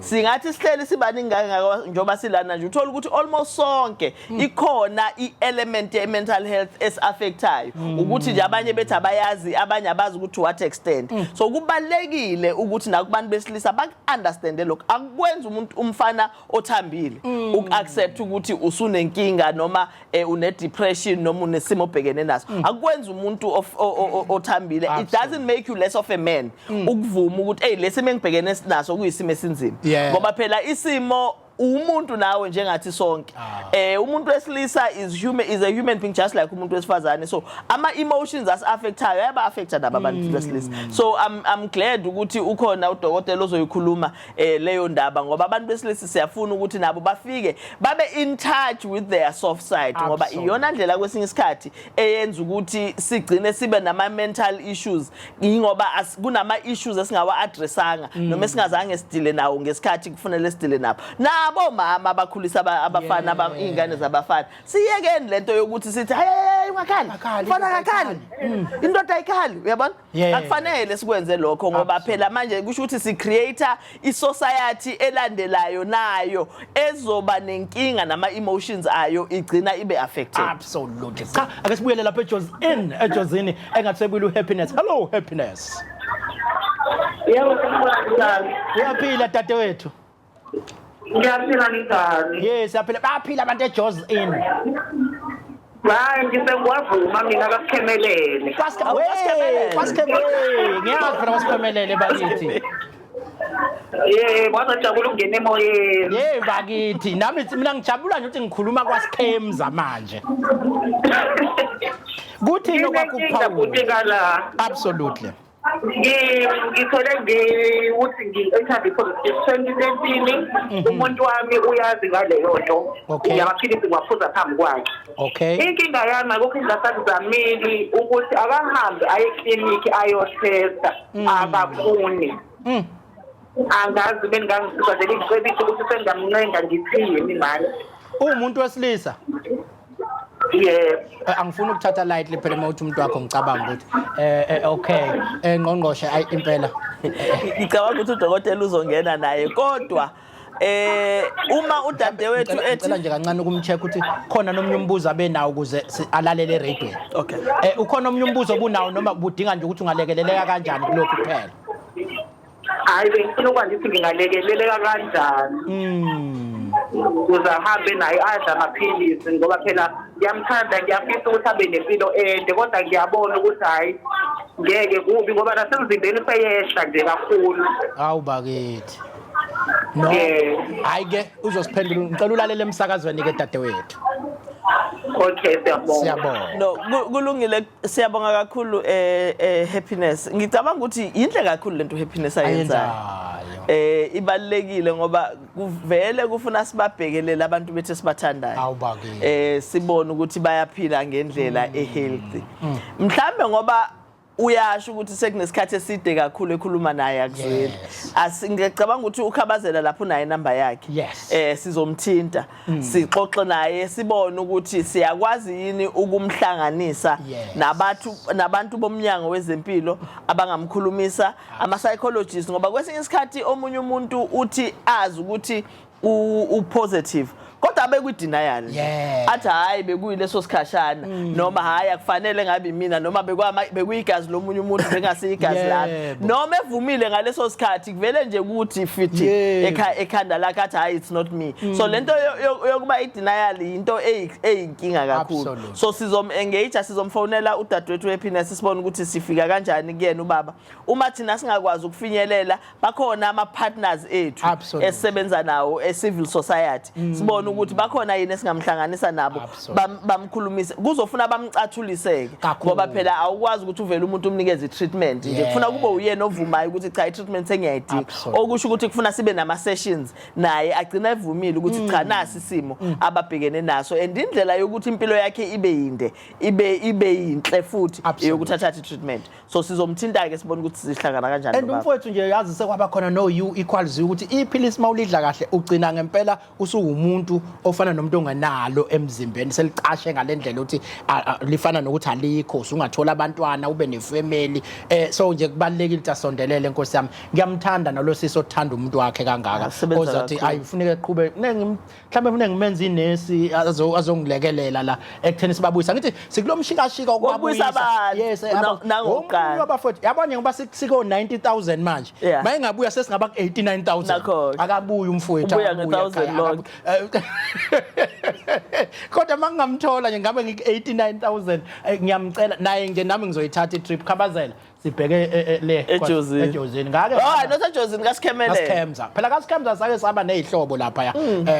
Singathi sihleli sibaningi kangaka njengoba silana nje, uthola ukuthi almost sonke ikhona i-element ye-mental health esi-affectayo, ukuthi nje abanye bethi abayazi, abanye abazi ukuthi to what extent. So kubalulekile ukuthi nakubantu besilisa baku-understande lokho. Akukwenza umuntu umfana othambile uku-accept ukuthi usunenkinga noma une-depression noma unesimo obhekene naso. Akukwenza umuntu othambile. It doesn't make you less of a man ukuvuma ukuthi hey, lesimo engibhekene naso kuyisimo esinzima, ngoba phela isimo umuntu nawe njengathi sonke. Umuntu wesilisa is human, is a human being just like umuntu wesifazane. So ama emotions as affectayo ayaba affecta nabo abantu besilisa. So I'm glad ukuthi ukhona udokotela ozoyikhuluma leyo ndaba, ngoba abantu besilisa siyafuna ukuthi nabo bafike babe in touch with their soft side, ngoba iyona ndlela kwesinye isikhathi eyenza ukuthi sigcine sibe nama mental issues, ingoba kunama issues esingawa addressanga noma esingazange sidile nawo ngesikhathi kufanele sidile nabo. Nabo mama abakhulisa abafana, iy'ngane zabafana, siyekeni lento yokuthi sithi, "Hayi, hayi, ungakhali. Ungakhali, Mfana, indoda akakhali, indoda ayikhali," uyabona. Akufanele sikwenze lokho, ngoba phela manje kusho ukuthi si-create i-society elandelayo nayo ezoba nenkinga nama emotions ayo, igcina ibe affected. Absolutely. Cha, ake sibuyele lapha eJozini, eJozini engathi sebuyile uHappiness. Hello, Happiness. Yebo, sanibona. Uyaphila, dadewethu? Ngiyaphila, ninjani? Yes, siyaphila. Bayaphila abantu eJozini. Hayi, ngisengwavuma mina kaSikhemelele. Awu, kwaSikhemelele. Kwasikhemelele. Ngiyazi phela kwaSikhemelele bakithi. Yebo, wazajabula ukungena emoyeni. Yey bakithi, nami mina ngijabula nje ukuthi ngikhuluma kwaSikhemza manje. Kuthini okwakho Nginenkinga ukuphawula? bhuti kala. Ngithole ngiwuthi ngi-HIV positive 2013. Umuntu wami uyazi ngaleyo nto. Amaphilisi ngiwaphuza phambi kwakhe. Inkinga yami, akukho engingasakuzamili ukuthi akahambe aye eklinikhi ayothesta, akafuni. Angazi beningangisiza nje ngicebise ukuthi sengingamncenga ngithini manje. Uwumuntu wesilisa? Yebo. Angifuni ukuthatha lightly phela uma uthi umuntu wakho, ngicabanga ukuthi okay, ngqongqoshe, ayi impela. Ngicabanga ukuthi udokotela uzongena naye, kodwa uma udadewethu ethi Ngicela nje kancane ukumcheck ukuthi khona nomnye umbuzo abenawo ukuze alalele eradweni. Okay. Ukhona omnye umbuzo obunawo noma budinga nje ukuthi ungalekeleleka kanjani kulokhu kuphela? Hayi, bengifuna ukwazi ukuthi ngingalekeleleka kanjani ukuze ahambe naye adle amaphilisi, ngoba phela ngiyamthanda, ngiyafisa ukuthi abe nempilo ende, kodwa ngiyabona ukuthi hhayi, ngeke kubi ngoba nasemzimbeni seyehla nje kakhulu. Hawu bakithi. No. Yeah. Hayi ke, uzosiphendula. Ngicela ulalele emsakazweni ke, dadewethu. Okay, siyabonga. Siyabonga. No, kulungile, siyabonga kakhulu, Happiness. Ngicabanga ukuthi yinhle kakhulu lento Happiness ayenzayo. Ayenzayo. Ibalekile ngoba kuvele kufuna sibabhekelele abantu bethu esibathandayo. Hawu bakithi. Sibone ukuthi bayaphila ngendlela ehealthy. Mhlambe ngoba uyasho ukuthi sekunesikhathi eside kakhulu ekhuluma naye, akuzweli. Ngiyacabanga ukuthi ukhabazela lapho unayo inamba yakhe. Sizomthinta, sixoxe naye, sibone ukuthi siyakwazi yini ukumhlanganisa nabantu bomnyango wezempilo abangamkhulumisa, ama psychologists, ngoba kwesinye isikhathi omunye umuntu uthi azi ukuthi u positive kodwa abe kwi denial nje. Athi hayi, bekuyileso sikhashana, noma hayi, akufanele ngabe mina, noma bekuyigazi lomunye umuntu, bengasiyigazi lami, noma evumile ngaleso sikhathi, kuvele nje ukuthi fithi ekhanda lakhe, athi hayi, it's not me. So lento yokuba i-denial into eyinkinga kakhulu. So sizom engage, sizomfonela udadewethu Happiness, sibone ukuthi sifika kanjani kuyena ubaba. Uma thina singakwazi ukufinyelela, bakhona ama partners ethu esisebenza nawo e-civil society, sibone ukuthi bakhona yini esingamhlanganisa nabo, bamkhulumise. Kuzofuna bamcathuliseke, Kakhulu. ngoba phela awukwazi ukuthi uvele umuntu umnikeze i-treatment nje. Kufuna kube uyena ovumayo ukuthi cha, i-treatment sengiyayidinga. Okusho ukuthi kufuna sibe nama-sessions naye, agcina evumile ukuthi cha, nasi isimo ababhekene naso, and indlela yokuthi impilo yakhe ibe yinde, ibe yinhle futhi, yokuthi athathe i-treatment. So sizomthinta-ke, sibone ukuthi sihlangana kanjani And nobaba. umfowethu nje, yazi sekwaba khona no U equals U, ukuthi iphilisi mawulidla kahle ugcina ngempela usuwumuntu ofana nomuntu ongenalo emzimbeni, selicashe ngalendlela ukuthi lifana nokuthi alikho, usungathola abantwana, ube nefamily. So nje kubalekile ukuthi asondelele, nkosi yami. Ngiyamthanda nalosisi othanda umuntu wakhe kangaka, Asebenza ozathi kakhulu. ayi, kufuneka eqhube. Mhlawumbe kufuneka ngimenze inesi azongilekelela la ekutheni sibabuyisa. Ngithi sikulomshikashika Wokubuyisa abantu. Yes. Nangokuqala. Omunye wabafowethu, yabona, ngoba siko 90,000 manje, mayingabuya sesingaba ku 89,000. Nakho-ke. Akabuyi umfowethu. Ubuya Akabuyi nge-1000 ekhaya, lonke. Kodwa makungamthola nje ngabe ngiku 89,000. Ngiyamcela naye nje, nami ngizoyithatha i-trip, khabazela, sibheke le eJozini. eJozini ngake Oh, hayi, not eJozini, kaSikhemelele. KaSikhemza phela, kaSikhemza sake saba nezihlobo lapha.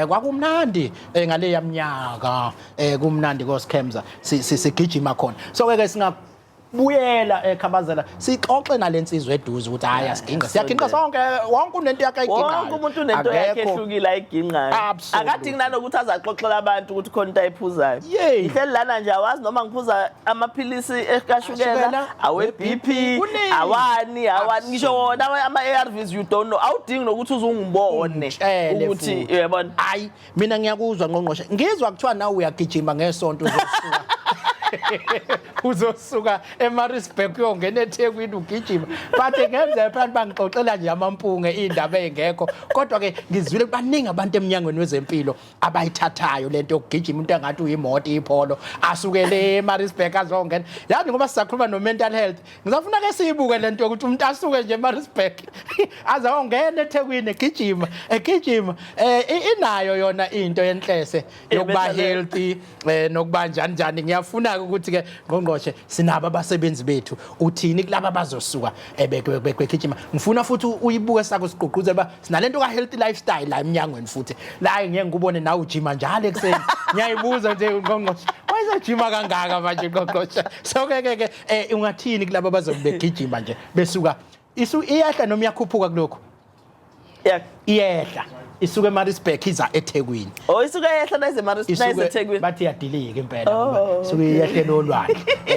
Kwakumnandi ngale yaminyaka, kumnandi koSikhemza, sigijima khona. So ke singabuyela ekhabazela, sixoxe nalensizwe eduze ukuthi hayi, asiginqe, siyaginqa sonke, wonke unento yakhe ayiginqayo. Wonke umuntu unento yakhe ehlukile ayiginqayo. Akadingi nanokuthi azaxoxela abantu ukuthi khona into ayiphuzayo. Ihleli lana nje, awazi noma ngiphuza amaphilisi ekashukela, Ashukela, awe-BP, kuningi. awani ngisho wona ama-ARVs, you don't know. Awudingi nokuthi uze ungibone Ungitshele ukuthi futhi. uyabona. Hayi, mina ngiyakuzwa ngqongqoshe, ngizwa kuthiwa nawe uyagijima ngesonto, uzosuka eMaritzburg uyongena eThekwini ugijima, but ngenzeka phela bangixoxela nje amampunge, indaba engekho. Kodwa ke ngizwile baningi abantu eminyangweni wezempilo abayithathayo lento yokugijima, umuntu engathi uyimoto iPolo, asukele eMaritzburg azongena. Yazi, ngoba sisakhuluma no mental health, ngizafuna ke siyibuke lento yokuthi umuntu asuke nje eMaritzburg azongena eThekwini egijima egijima. Inayo yona into yenhlese yokuba mental health. healthy nokuba njani njani. Ngiyafuna ukuthi ke ngqongqoshe, sinabo abasebenzi bethu, uthini kulaba bazosuka begijima? Ngifuna futhi uyibuke sako sigqugquzela ba sinalento ka healthy lifestyle la eminyangweni, futhi la ngeke ngikubone nawe ujima njalo ekuseni. Ngiyayibuza nje, ngqongqoshe, wayezojima kangaka manje, ngqongqoshe? So ke ungathini kulaba bazobe begijima nje besuka? Isu iyehla noma iyakhuphuka kulokhu? Iyehla, isuke eMaritzburg iza eThekwini. Oh, isuke yehla nayize nayize eThekwini. Bathi iyadilika impela, ngoba isuke iyehle lolwandle.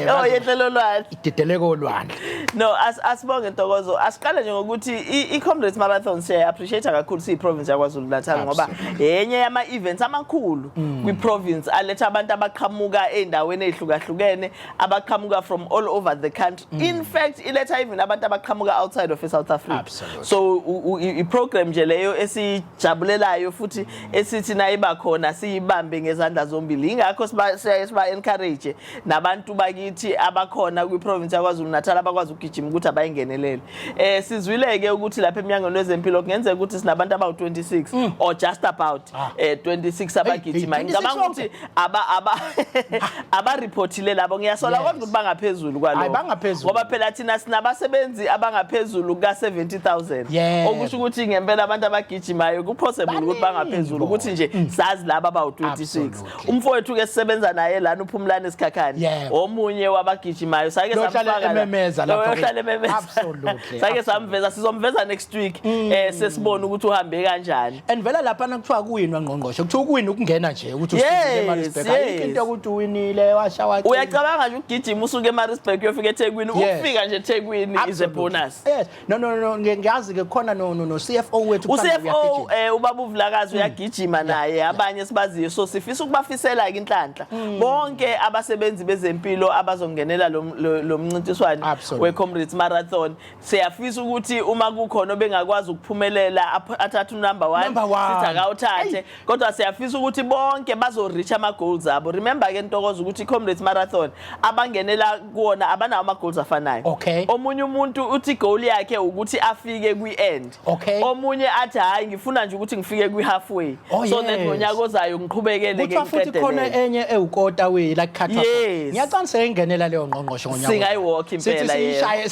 Oh, yehle lolwandle. Idedele kolwandle. No, asibonge Ntokozo. Asiqale nje ngokuthi i-Comrades Marathon siya appreciate kakhulu siyi province yaKwaZulu Natal ngoba yenye yama events amakhulu kwi province aletha abantu abaqhamuka ezindaweni ezihlukahlukene, abaqhamuka from all over the country. In fact, iletha even abantu abaqhamuka outside of South Africa. So i-program nje leyo esijabulelayo futhi esithi nayiba khona siyibambe ngezandla zombili. Ingakho siba siba encourage nabantu bakithi abakhona kwi-province yaKwaZulu Natal abakwazi ukugijima ukuthi abayingenelele. Sizwile ke ukuthi lapha eminyangweni wezempilo kungenzeka ukuthi sinabantu abawu-26 or just about 26 abagijima. Hey, 26 Ngicabanga ukuthi aba reportile labo, ngiyasola kodwa ukuthi bangaphezulu kwalokho. Hayi, bangaphezulu. Ngoba phela thina sinabasebenzi abangaphezulu ka-70,000. Okusho ukuthi ngempela abantu abagijimayo ku-possible ukuthi bangaphezulu, ukuthi nje sazi laba abawu-26. Umfowethu ke sisebenza naye lana, uPhumlane Sikhakhane, omunye wabagijimayo, sake Lo ohlala samfaka la. ememeza Lo lapha. ohlala ememeza. Sake samveza, sizomveza next week sesibone ukuthi uhambe kanjani. And vele laphana kuthiwa kuwinwa, ngqongqoshe, kuthiwa ukuwina ukungena nje ukuthi ufikile eMaritzburg. Ayikho into yokuthi uwinile washa wacina. Uyacabanga nje ukugijima usuke eMaritzburg uyofika eThekwini? Ukufika nje eThekwini is a bonus. Yes. No, no, no, ngiyazi ke khona no CFO wethu kuthiwa U-CFO uyagijima. Ubaba uVulakazi uyagijima naye, abanye sibaziyo, so sifisa ukubafisela ke inhlanhla bonke abasebenzi bezempilo abazongenela lo mncintiswano we-Comrades Marathon. Siyafisa ukuthi uma kukhona obengakwazi ukuphumelela athathe unumber 1, Number one. sithi akawuthathe, kodwa siyafisa ukuthi bonke bazo-reach ama-goals abo. Remember ke Ntokozo ukuthi i-Comrades Marathon abangenela kuwona abanawo ama-goals afanayo. Omunye umuntu uthi goal yakhe ukuthi afike kwi-end. Omunye athi, "Hayi, ngifuna nje ukuthi ngifike kwi-halfway so that ngonyaka ozayo ngiqhubekele ke Kuthiwa futhi khona ngiqedelele." Enye ewukota we like cut off. Yes. Ngiyacabanga seyingenela leyo, ngqongqoshe, ngonyaka. Singayiwalk impela, Sithi yebo. siyishaye.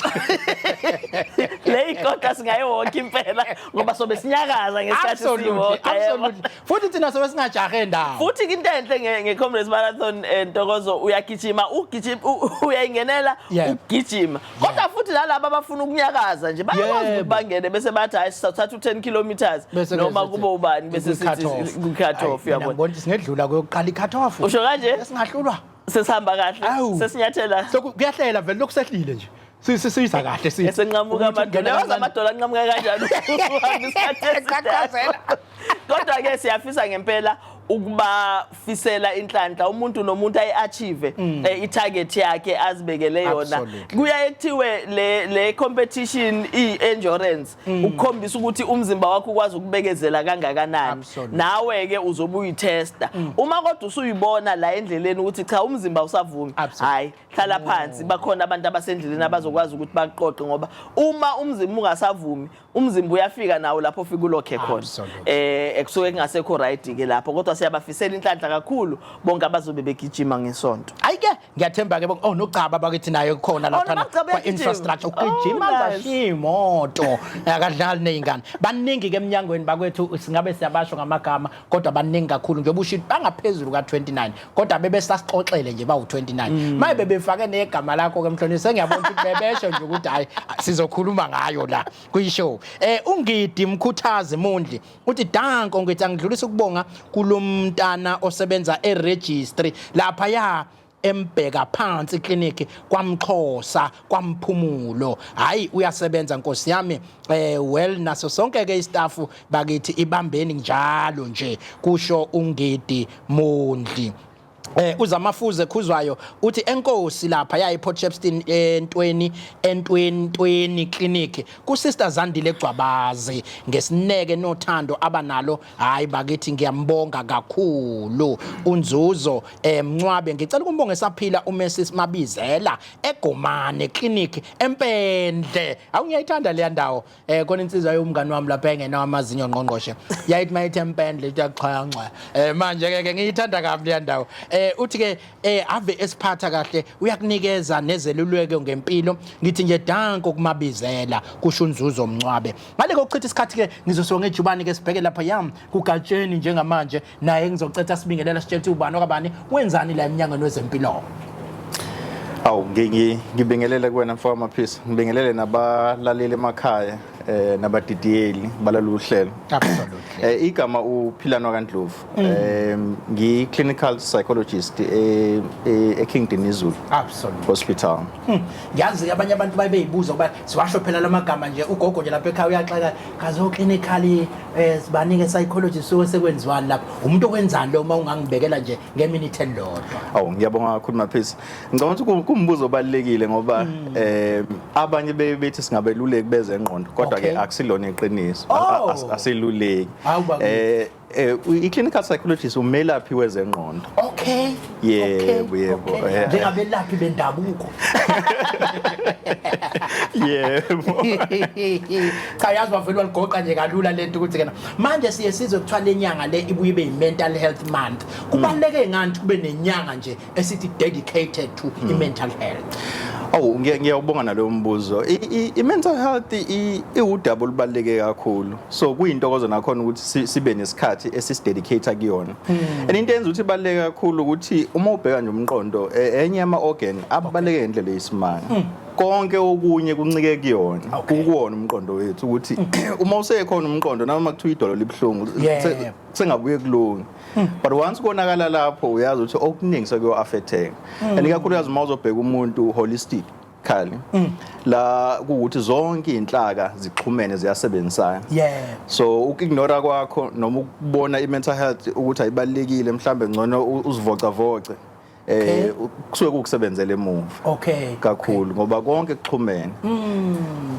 Le ikota singayiwalk impela ngoba sobe sinyakaza ngesikhathi siyiwalka, yebo. Absolutely. Futhi thina sobe singajahe ndawo. Futhi into enhle nge-Comrades Marathon, Ntokozo, uyagijima, ugijima, uyayingenela ugijima, kodwa futhi nalabo abafuna ukunyakaza nje bayakwazi ukuthi bangene bese bathi, "Hayi, sizathatha u-10 kilometers," Bese ke noma sithi kube ubani, bese kwi-cut sithi off. ku-cut Hayi, off, mina uyabona. ngibona ukuthi singedlula kuyoqala i-cut off. Usho kanje? Singahlulwa. Sesihamba kahle. Awu. Sesinyathela. Lokhu kuyahlela vele, lokusehlile nje. Siza kahle si. Esenqamuka Ukuthi amadola. ungena Yazi kancane. amadola anqamuka kanjani uhamba isikhathi eside. Qhaqhazela. Kodwa ke siyafisa ngempela ukubafisela inhlanhla, umuntu nomuntu ayi-achieve i-target yakhe azibekele yona. Kuyaye kuthiwe le competition i-endurance, ukukhombisa ukuthi umzimba wakho ukwazi ukubekezela kangakanani. Nawe ke uzobe uyitesta. Uma kodwa usuyibona la endleleni ukuthi cha, umzimba usavumi, hayi, hlala phansi, bakhona abantu abasendleleni abazokwazi ukuthi baqoqe, ngoba uma umzimba ungasavumi, umzimba uyafika nawo lapho ufika ulokhe khona. Ekusuke kungasekho right ke lapho, kodwa siyabafisela inhlanhla kakhulu bonke abazobe begijima ngesonto. Hayi ke, ngiyathemba ke oh noGcaba bakithi naye khona lapha noMagcaba kwa uyagijima. infrastructure Oh, ugijima nice. zashiya imoto, akadlali nezingane. Baningi ke eminyangweni bakwethu, singabe siyabasho ngamagama, kodwa baningi kakhulu njengoba usho bangaphezulu ka29, kodwa bebe sasixoxele nje bawu29. Maye bebefake negama lakho ke mhlonishwa, sengiyabona ukuthi bebesho nje ukuthi hayi, sizokhuluma ngayo la kuyishow. Ungidi Mkhuthazi Mundli uthi, "Danko, ngithi angidlulisa ukubonga kulomntana osebenza eregistry lapha ya embheka phansi clinic kwaMxhosa kwamphumulo. Hayi, uyasebenza nkosi yami. Well, naso sonke ke istaff bakithi, ibambeni njalo nje," kusho uNgidi Mondli. Uzamafuze Khuzwayo uthi, "Enkosi lapha yayi Port Shepstone entweni entweni ntweni clinic ku Sister Zandile Gcwabazi ngesineke nothando abanalo. Hayi bakithi, ngiyambonga kakhulu." Unzuzo Mncwabe, "Ngicela ukumbonga esaphila uMrs Mabizela eGomane clinic eMpendle." Awu, ngiyayithanda leya ndawo. Khona insizwa yomngani wami lapha engenawo amazinyo, ngqongqoshe, yayithi mayithi eMpendle ithi yaxhaya ngxaya. Manje ke ngiyithanda kabi leya ndawo. Uthi ke ave esiphatha kahle, uyakunikeza nezeluleko ngempilo. "Ngithi nje danko kumabizela," kusho uNzuzo Mncwabe. Ngale kokuchitha isikhathi ke, ngizosuka ngejubane ke sibheke lapha yami kuGatsheni njengamanje, naye ngizocetha sibingelela, sitshela ukuthi ubani okabani, wenzani la eminyangweni wezempilo. Awu, ngibingelele kuwena mfowethu Maphisa, ngibingelele nabalaleli emakhaya nabadidiyeli balalolu hlelo. Absolutely. Igama uPhilani kaNdlovu. Ngi clinical psychologist e King Dinizulu Hospital. Ngiyazi abanye abantu babeyibuza ukuba siwasho phela lamagama nje, ugogo nje lapha ekhaya uyaxaka kazo clinical sibanike psychologist, so sekwenziwani lapho, umuntu okwenzani lo, uma ungangibekela nje ngeminute elilodwa? Awu, ngiyabonga kakhulu Maphisa. Ngicabanga ukuthi kumbuzo obalulekile ngoba abanye bethi singabeluleki bezengqondo, kodwa ke akusilona iqiniso. Asiluleki. Hawu, bakithi. I-clinical psychologist umelaphi wezengqondo. Yebo, yebo. Njengabelaphi bendabuko. Yebo. Cha, yazi wavele waligoqa nje kalula lento ukuthi kena manje siye sizwe kuthiwa le nyanga le ibuye ibe i-mental health month. Kubaluleke ngani kube nenyanga nje esithi dedicated to i-mental health? Awu, ngiyawubonga nalowo mbuzo. I-mental health iwudaba olubaluleke kakhulu. So kuyintokozo nakhona ukuthi sibe nesikhathi esisidedicate kuyona. And into enza ukuthi ibaluleke kakhulu ukuthi uma ubheka nje umqondo, enye yama organ abaluleke ngendlela eyisimanga. Konke okunye kuncike kuyona. Kuwona umqondo wethu ukuthi uma usekhona umqondo, noma kuthiwa idolo libuhlungu, sengabuye kulunge. But once konakala lapho, uyazi ukuthi okuningi sekuyo affecteka. And ikakhulukazi uma uzobheka umuntu holistic khali la, kuwukuthi zonke inhlaka zixhumene, ziyasebenzisana. So ukuignora kwakho noma ukubona i-mental health ukuthi ayibalulekile, mhlambe ngcono uzivocavoce, kusuke kukusebenzela emuva kakhulu ngoba konke kuxhumene,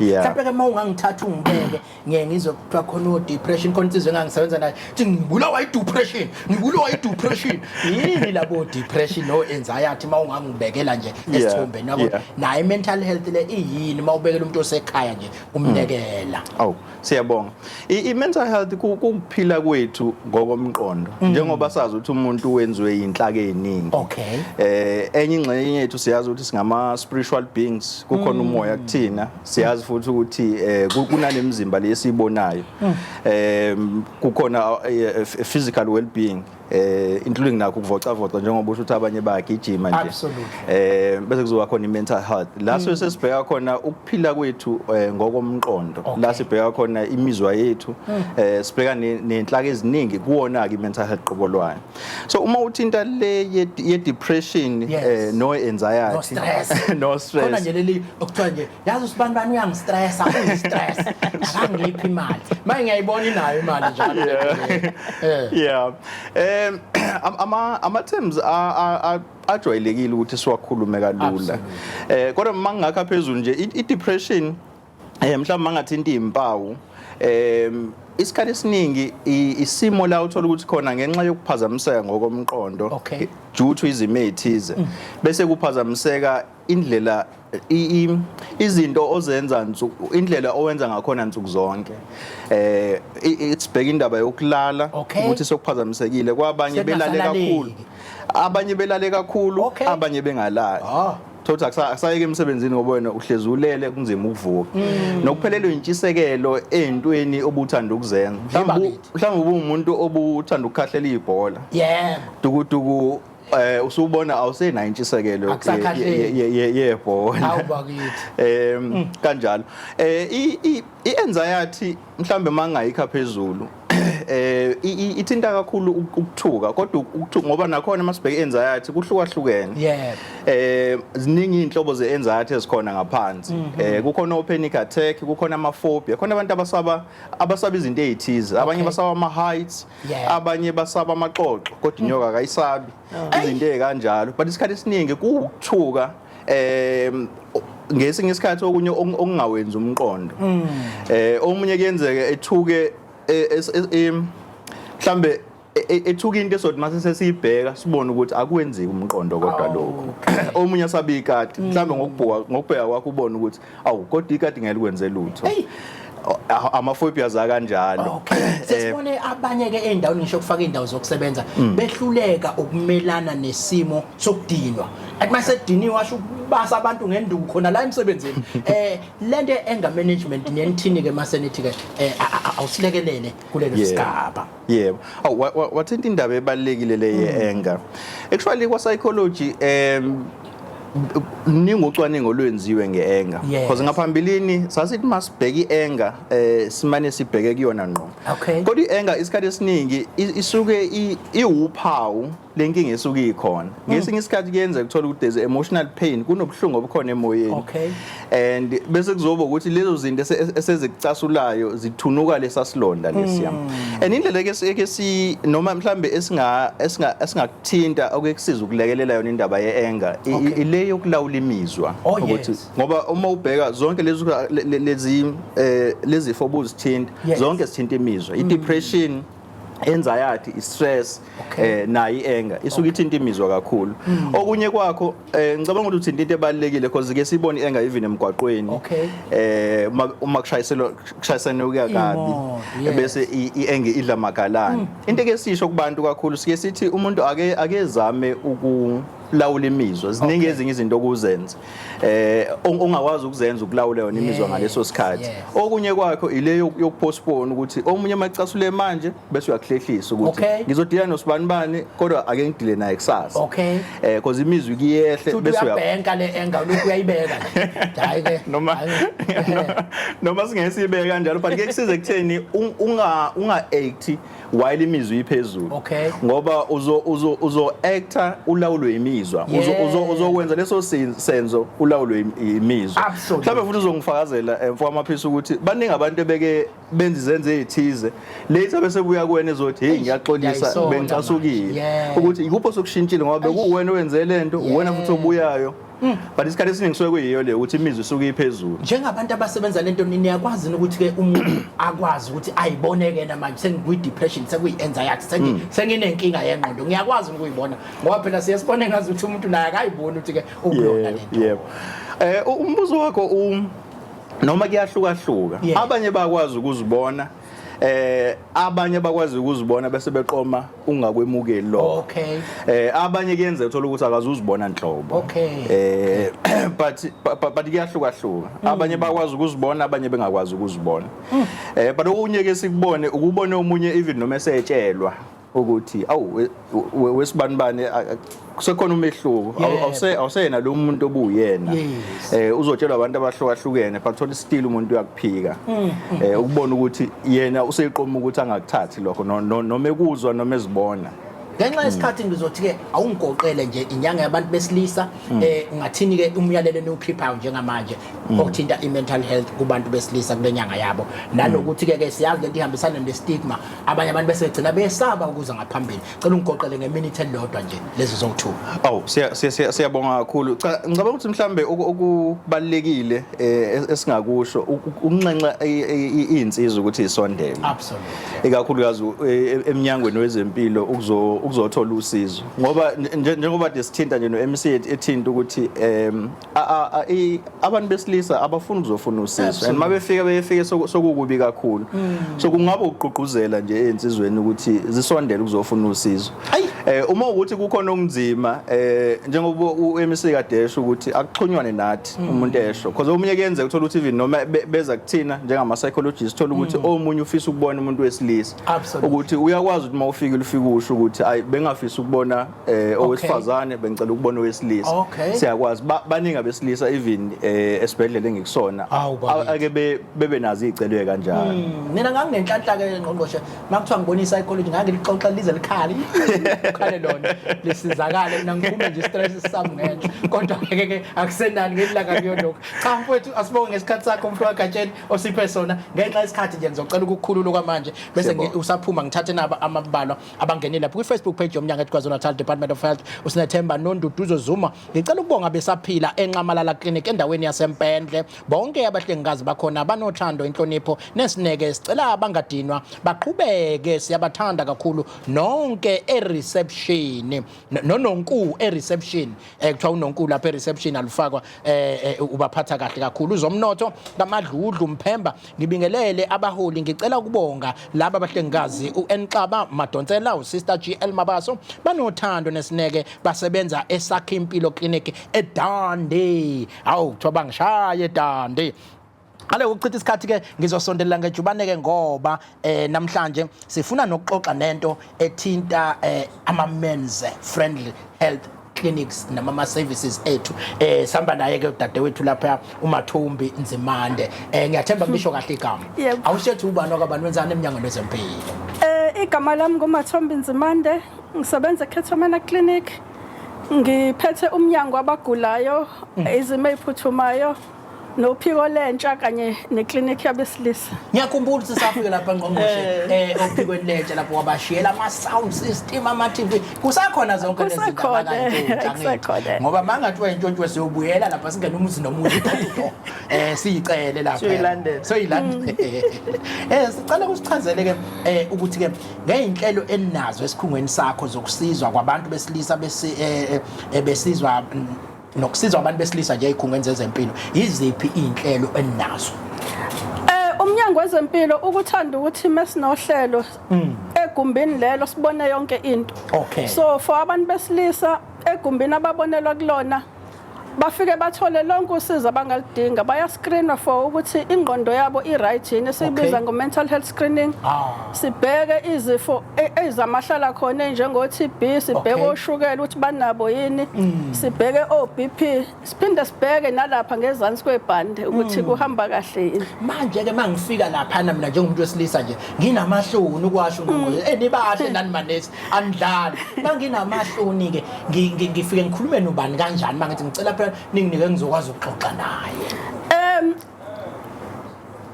yeah. Mhlawumbe ke uma ungangithatha ungibeke, ngiye ngizwe kuthiwa khona o-depression, khona insizwa engangisebenza nayo thi ngibulawa i-depression, ngibulawa i-depression. Yini labo depression no-anxiety, uma ungangibekela nje esithombeni yabo? Nayo i-mental health le iyini, uma ubekela umuntu osekhaya nje umnekela? Awu, siyabonga. I-mental health kukuphila kwethu ngokomqondo. Njengoba sazi ukuthi umuntu wenziwe inhlaka eziningi. Enye ingxenye yethu siyazi ukuthi singama spiritual beings, kukhona umoya kuthina. Siyazi futhi ukuthi kunanemizimba lesiyibonayo. Kukhona physical well-being, including nakho ukuvocavoca, njengoba usho ukuthi abanye bayagijima nje. Bese kuzoba khona i-mental health la sesibheka khona ukuphila kwethu ngokomqondo, la sibheka khona imizwa yethu, sibheka nenhlaka eziningi kuwona ke i-mental health qobo lwayo. So uma uthinta le ye depression no anxiety, no stress, no stress, khona nje leli okuthiwa nje, yazi usibani bani uyangistressa, uyistress, akangiphi imali, manje ngiyayibona inayo imali njalo. Yeah, ama terms ajwayelekile ukuthi siwakhulume kalula, kodwa mangakha phezulu nje i depression, mhlawumbe mangathinta izimpawu, isikhathi esiningi isimo la uthola ukuthi khona ngenxa yokuphazamiseka ngokomqondo due to izimo ezithize, bese kuphazamiseka indlela izinto ozenza nsuku, indlela owenza ngakhona nsuku zonke. Sibheka indaba yokulala ukuthi sokuphazamisekile kwabanye, belale kakhulu abanye, belale kakhulu abanye, bengalali. Thothi akusayeke emsebenzini ngoba wena uhlezi ulele, kunzima ukuvuka, nokuphelelwa intshisekelo ey'ntweni obuthanda ukuzenza. Mhlawumbe mhlawumbe ubuwumuntu obuthanda ukukhahlela ibhola, dukuduku, usubona awusenayo intshisekelo Akusakhahleli. yebhola. Hawu bakithi. Kanjalo i-anxiety mhlambe mangayikha phezulu, ithinta kakhulu ukuthuka, kodwa ukuthuka ngoba nakhona masibheke i-anxiety kuhlukahlukene. Ziningi inhlobo ze-anxiety ezikhona ngaphansi. Kukhona o-panic attack, kukhona ama-phobia, khona abantu abasaba izinto ezithize, abanye basaba ama-heights, abanye basaba amaxoxo kodwa inyoka akayisabi, izinto ezikanjalo. But isikhathi esiningi kuwukuthuka, ngesinye isikhathi okunye okungawenzi umqondo. Omunye kuyenzeka ethuke, mhlambe ethuka into esothi mase sesiyibheka sibone ukuthi akwenzeki umqondo, kodwa lokho omunye asabe ikati, mhlambe ngokubheka kwakho ubone ukuthi awu, kodwa ikati ngeke likwenze lutho. Hey. Ama-phobias akanjalo. Okay. Sesibone abanye ke endaweni, ngisho kufaka indawo zokusebenza, behluleka ukumelana nesimo sokudinwa. Athi masediniwe washo ukubasa abantu ngenduku khona la emsebenzini. Lento anger management nenithini ke masenithi ke awusilekelele kulelo sigaba? Yebo. Awu, wathinta indaba ebalulekile le ye-anger. Actually kwa psychology Ningi ucwaningo olwenziwe nge-anger, because ngaphambilini sasithi masibheke i-anger, simane sibheke kuyona ngqo, kodwa i-anger isikhathi esiningi isuke iwuphawu lenkinga esuke ikhona. Ngesinye isikhathi kuyenzeka ukuthola ukuthi there's emotional pain, kunobuhlungu obukhona emoyeni, and bese kuzoba ukuthi lezo zinto esezikucasulayo zithunuka lesasilonda lesiya. And indlela ke si noma mhlambe esingakuthinta okekusiza ukulekelela yona indaba ye-anger, ile yokulawula imizwa, ukuthi ngoba uma ubheka zonke lezi lezi obuzithinta, zonke zithinta imizwa, i-depression, anxiety, i-stress, nayo i-anger isuke ithinta imizwa kakhulu. Okunye kwakho, ngicabanga ukuthi uthinta into ebalulekile, because ke sibona i-anger even emgwaqweni, uma kushayiselwa, kushayisana kuya kabi, Imoto, yes. bese i-anger idla magalane. Into ke sisho kubantu kakhulu, sike sithi umuntu ake zame ukulawula imizwa. Ziningi ezinye izinto okuzenza ongakwazi ukuzenza ukulawula yona imizwa ngaleso sikhathi. Okunye kwakho ile yokupostpone, ukuthi omunye amacasule manje bese uyakuhlehlisa ukuthi ngizodila nosibanibani, kodwa ake ngidile naye kusasa, because imizwa kuyehle, futhi bese uyabhenka le anger, lokhu uyayibeka nje, hayi ke. Noma noma singeke siyibeke kanjalo, but ke kusize kutheni unga act while imizwa iphezulu, ngoba uzo acta ulawulwe imizwa, uzokwenza leso senzo ulawulwe imizwa. Mhlawumbe futhi uzongifakazela, mfowamaphisa, ukuthi baningi abantu ebeke benza izenzo ezithize, later bese buya kuwena ezothi, "Hey, ngiyaxolisa, Ngiyayisola bengicasukile." manje. Ukuthi ikupho sokushintshile, ngoba bekuwena owenze lento, uwena futhi obuyayo, but isikhathi esiningi kusuke kuyiyo le ukuthi imizwa isuke iphezulu. Njengabantu abasebenza lento, niyakwazi ukuthi ke umuntu akwazi ukuthi ayibone ke manje sengikwi-depression, sekuyi-anxiety, senginenkinga yengqondo, ngiyakwazi ukuyibona? Ngoba phela siye sibone ngazi ukuthi umuntu naye akayiboni ukuthi ke ukuyona lento. Yebo, umbuzo wakho noma kuyahlukahluka. Abanye bakwazi ukuzibona, abanye bakwazi ukuzibona bese beqoma ungakwemukeli lokho. Abanye kuyenzeka uthola ukuthi akazuzibona nhlobo. But kuyahlukahluka, abanye bakwazi ukuzibona, abanye bengakwazi ukuzibona. But okunye ke sikubone ukubone omunye even noma esetshelwa ukuthi awu, wesibanibani, kusekhona umehluko, awuseyena lo muntu obuyena. Uzotshelwa abantu abahlukahlukene, but thola still umuntu uyakuphika, ukubona ukuthi yena useyiqoma ukuthi angakuthathi lokho, noma ekuzwa noma ezibona. Ngenxa yesikhathi, ngizothi ke awungigoqele nje inyanga yabantu besilisa. Ungathini ke umyalelo eniwukhiphayo njengamanje okuthinta i-mental health kubantu besilisa kule nyanga yabo, nanokuthi ke siyazi lento ihambisana ne-stigma, abanye abantu bese begcina besaba ukuza ngaphambili? Cela ungigoqele ngeminute elilodwa nje lezi zowu-two. Awu, siyabonga kakhulu. Cha, ngicabanga ukuthi mhlambe okubalulekile esingakusho ukunxenxa izinsizwa ukuthi isondele, ikakhulukazi eminyangweni wezempilo ukuzothola usizo, ngoba njengoba nje sithinta nje no-MC ethinta ukuthi abantu besilisa abafuni ukuzofuna usizo, and mabefika befike sokukubi kakhulu. So kungaba ukugqugquzela nje ezinsizweni ukuthi zisondele ukuzofuna usizo. Uma ukuthi kukhona okunzima, njengoba u-MC kadesho ukuthi akuxhunywane nathi, umuntu esho, because omunye kuyenzeka uthola ukuthi even noma beza kuthina njengama psychologists, thola ukuthi omunye ufisa ukubona umuntu wesilisa, ukuthi uyakwazi ukuthi uma ufikile ufike usho ukuthi, "Ayi, bengafisa ukubona owesifazane, bengicela ukubona owesilisa." Siyakwazi. Baningi abesilisa even esibhedlela engikusona Awu, bakithi. ake bebe nazo iy'celo kanjalo. Mina nganginenhlanhla ke, ngqongqoshe, makuthiwa ngibona i-psychology ngangilixoxa lize likhale, ukhale lona lisizakale, mina ngiphume nje stress sami ngenhla. Kodwa ke ke akusenani ngelilanga kuyolokhu. Cha mfowethu, asibonge ngesikhathi sakho, mfowethu kaGatsheni, osiphe sona. Ngenxa yesikhathi nje ngizocela ukukukhulula kwamanje, bese Siyabonga. Usaphuma ngithathe naba amabalwa abangenile lapho kwi-Facebook page yomnyango ethi KwaZulu Natal Department of Health. Usinethemba Nonduduzo Zuma: "Ngicela ukubonga besaphila eNxamalala Clinic endaweni yaseMpendle. Bonke abahlengikazi bakhona banothando, inhlonipho nesineke. Sicela bangadinwa, baqhubeke, siyabathanda kakhulu nonke e-reception, nononku e-reception." Kuthiwa unonku lapha e-reception alufakwa, ubaphatha kahle kakhulu. Uzomnotho kaMadludlu Mphemba: "Ngibingelele abaholi, ngicela ukubonga laba abahlengikazi, uNxaba Madonsela, uSister GL Mabaso, banothando nesineke, basebenza eSakhe Impilo Clinic eDundee." Awu, kuthiwa bangishaya eDundee. Ale ukuchitha isikhathi ke, ngizosondelela ngejubane ke, ngoba namhlanje sifuna nokuxoxa nento ethinta ama men's friendly health. Clinics nama ama services ethu. Sihamba naye ke udadewethu lapha, uMathumbi Nzimande. Ngiyathemba ngisho kahle igama. Yebo. Awushethu ubani wakabani, wenzani eminyangweni wezempilo? Igama lami nguMathombi Nzimande, ngisebenza eCato Manor Clinic. Ngiphethe umnyango wabagulayo, izimo eziphuthumayo, nophiko lentsha kanye neklinikhi yabesilisa. Ngiyakhumbula ukuthi safika lapha, ngqongqoshe, ophikweni lentsha lapho wabashiyela ama sound system, ama TV. Kusakhona zonke lezi zinto? Kusekhona, abakayintsha? Kusekhona. Ngoba mangathiwa intshontshwe, siyobuyela lapha, singene umuzi nomuzi, siyicele lapha. Siyoyilandela. Soyilandela. Sicela ukusichazele ke ukuthi ke ngeyinhlelo eninazo esikhungweni sakho zokusizwa kwabantu besilisa besizwa nokusizwa abantu besilisa nje ezikhungweni zezempilo, yiziphi iy'nhlelo eninazo? Umnyango wezempilo ukuthanda ukuthi mesinohlelo egumbini lelo sibone yonke into. So for abantu besilisa, egumbini ababonelwa kulona bafike bathole lonke usizo abangaludinga. Bayascreenwa for ukuthi ingqondo yabo i-right yini, esiyibiza ngo-mental health screening. Sibheke izifo ezamahlala khona njengo-TB, sibheke oshukela ukuthi banabo yini, sibheke o-BP, siphinde sibheke nalapha ngezansi kwebhande ukuthi kuhamba kahle yini. Manje ke mangifika laphana mina njengomuntu wesilisa nje, nginamahloni ukwasho, ngqongqoshe, nibahle nani manesi, anidlali. Manginamahloni ke, ngifike ngikhulume nobani, kanjani mangithi ngicela phela ninginike ngizokwazi ukuxoxa naye?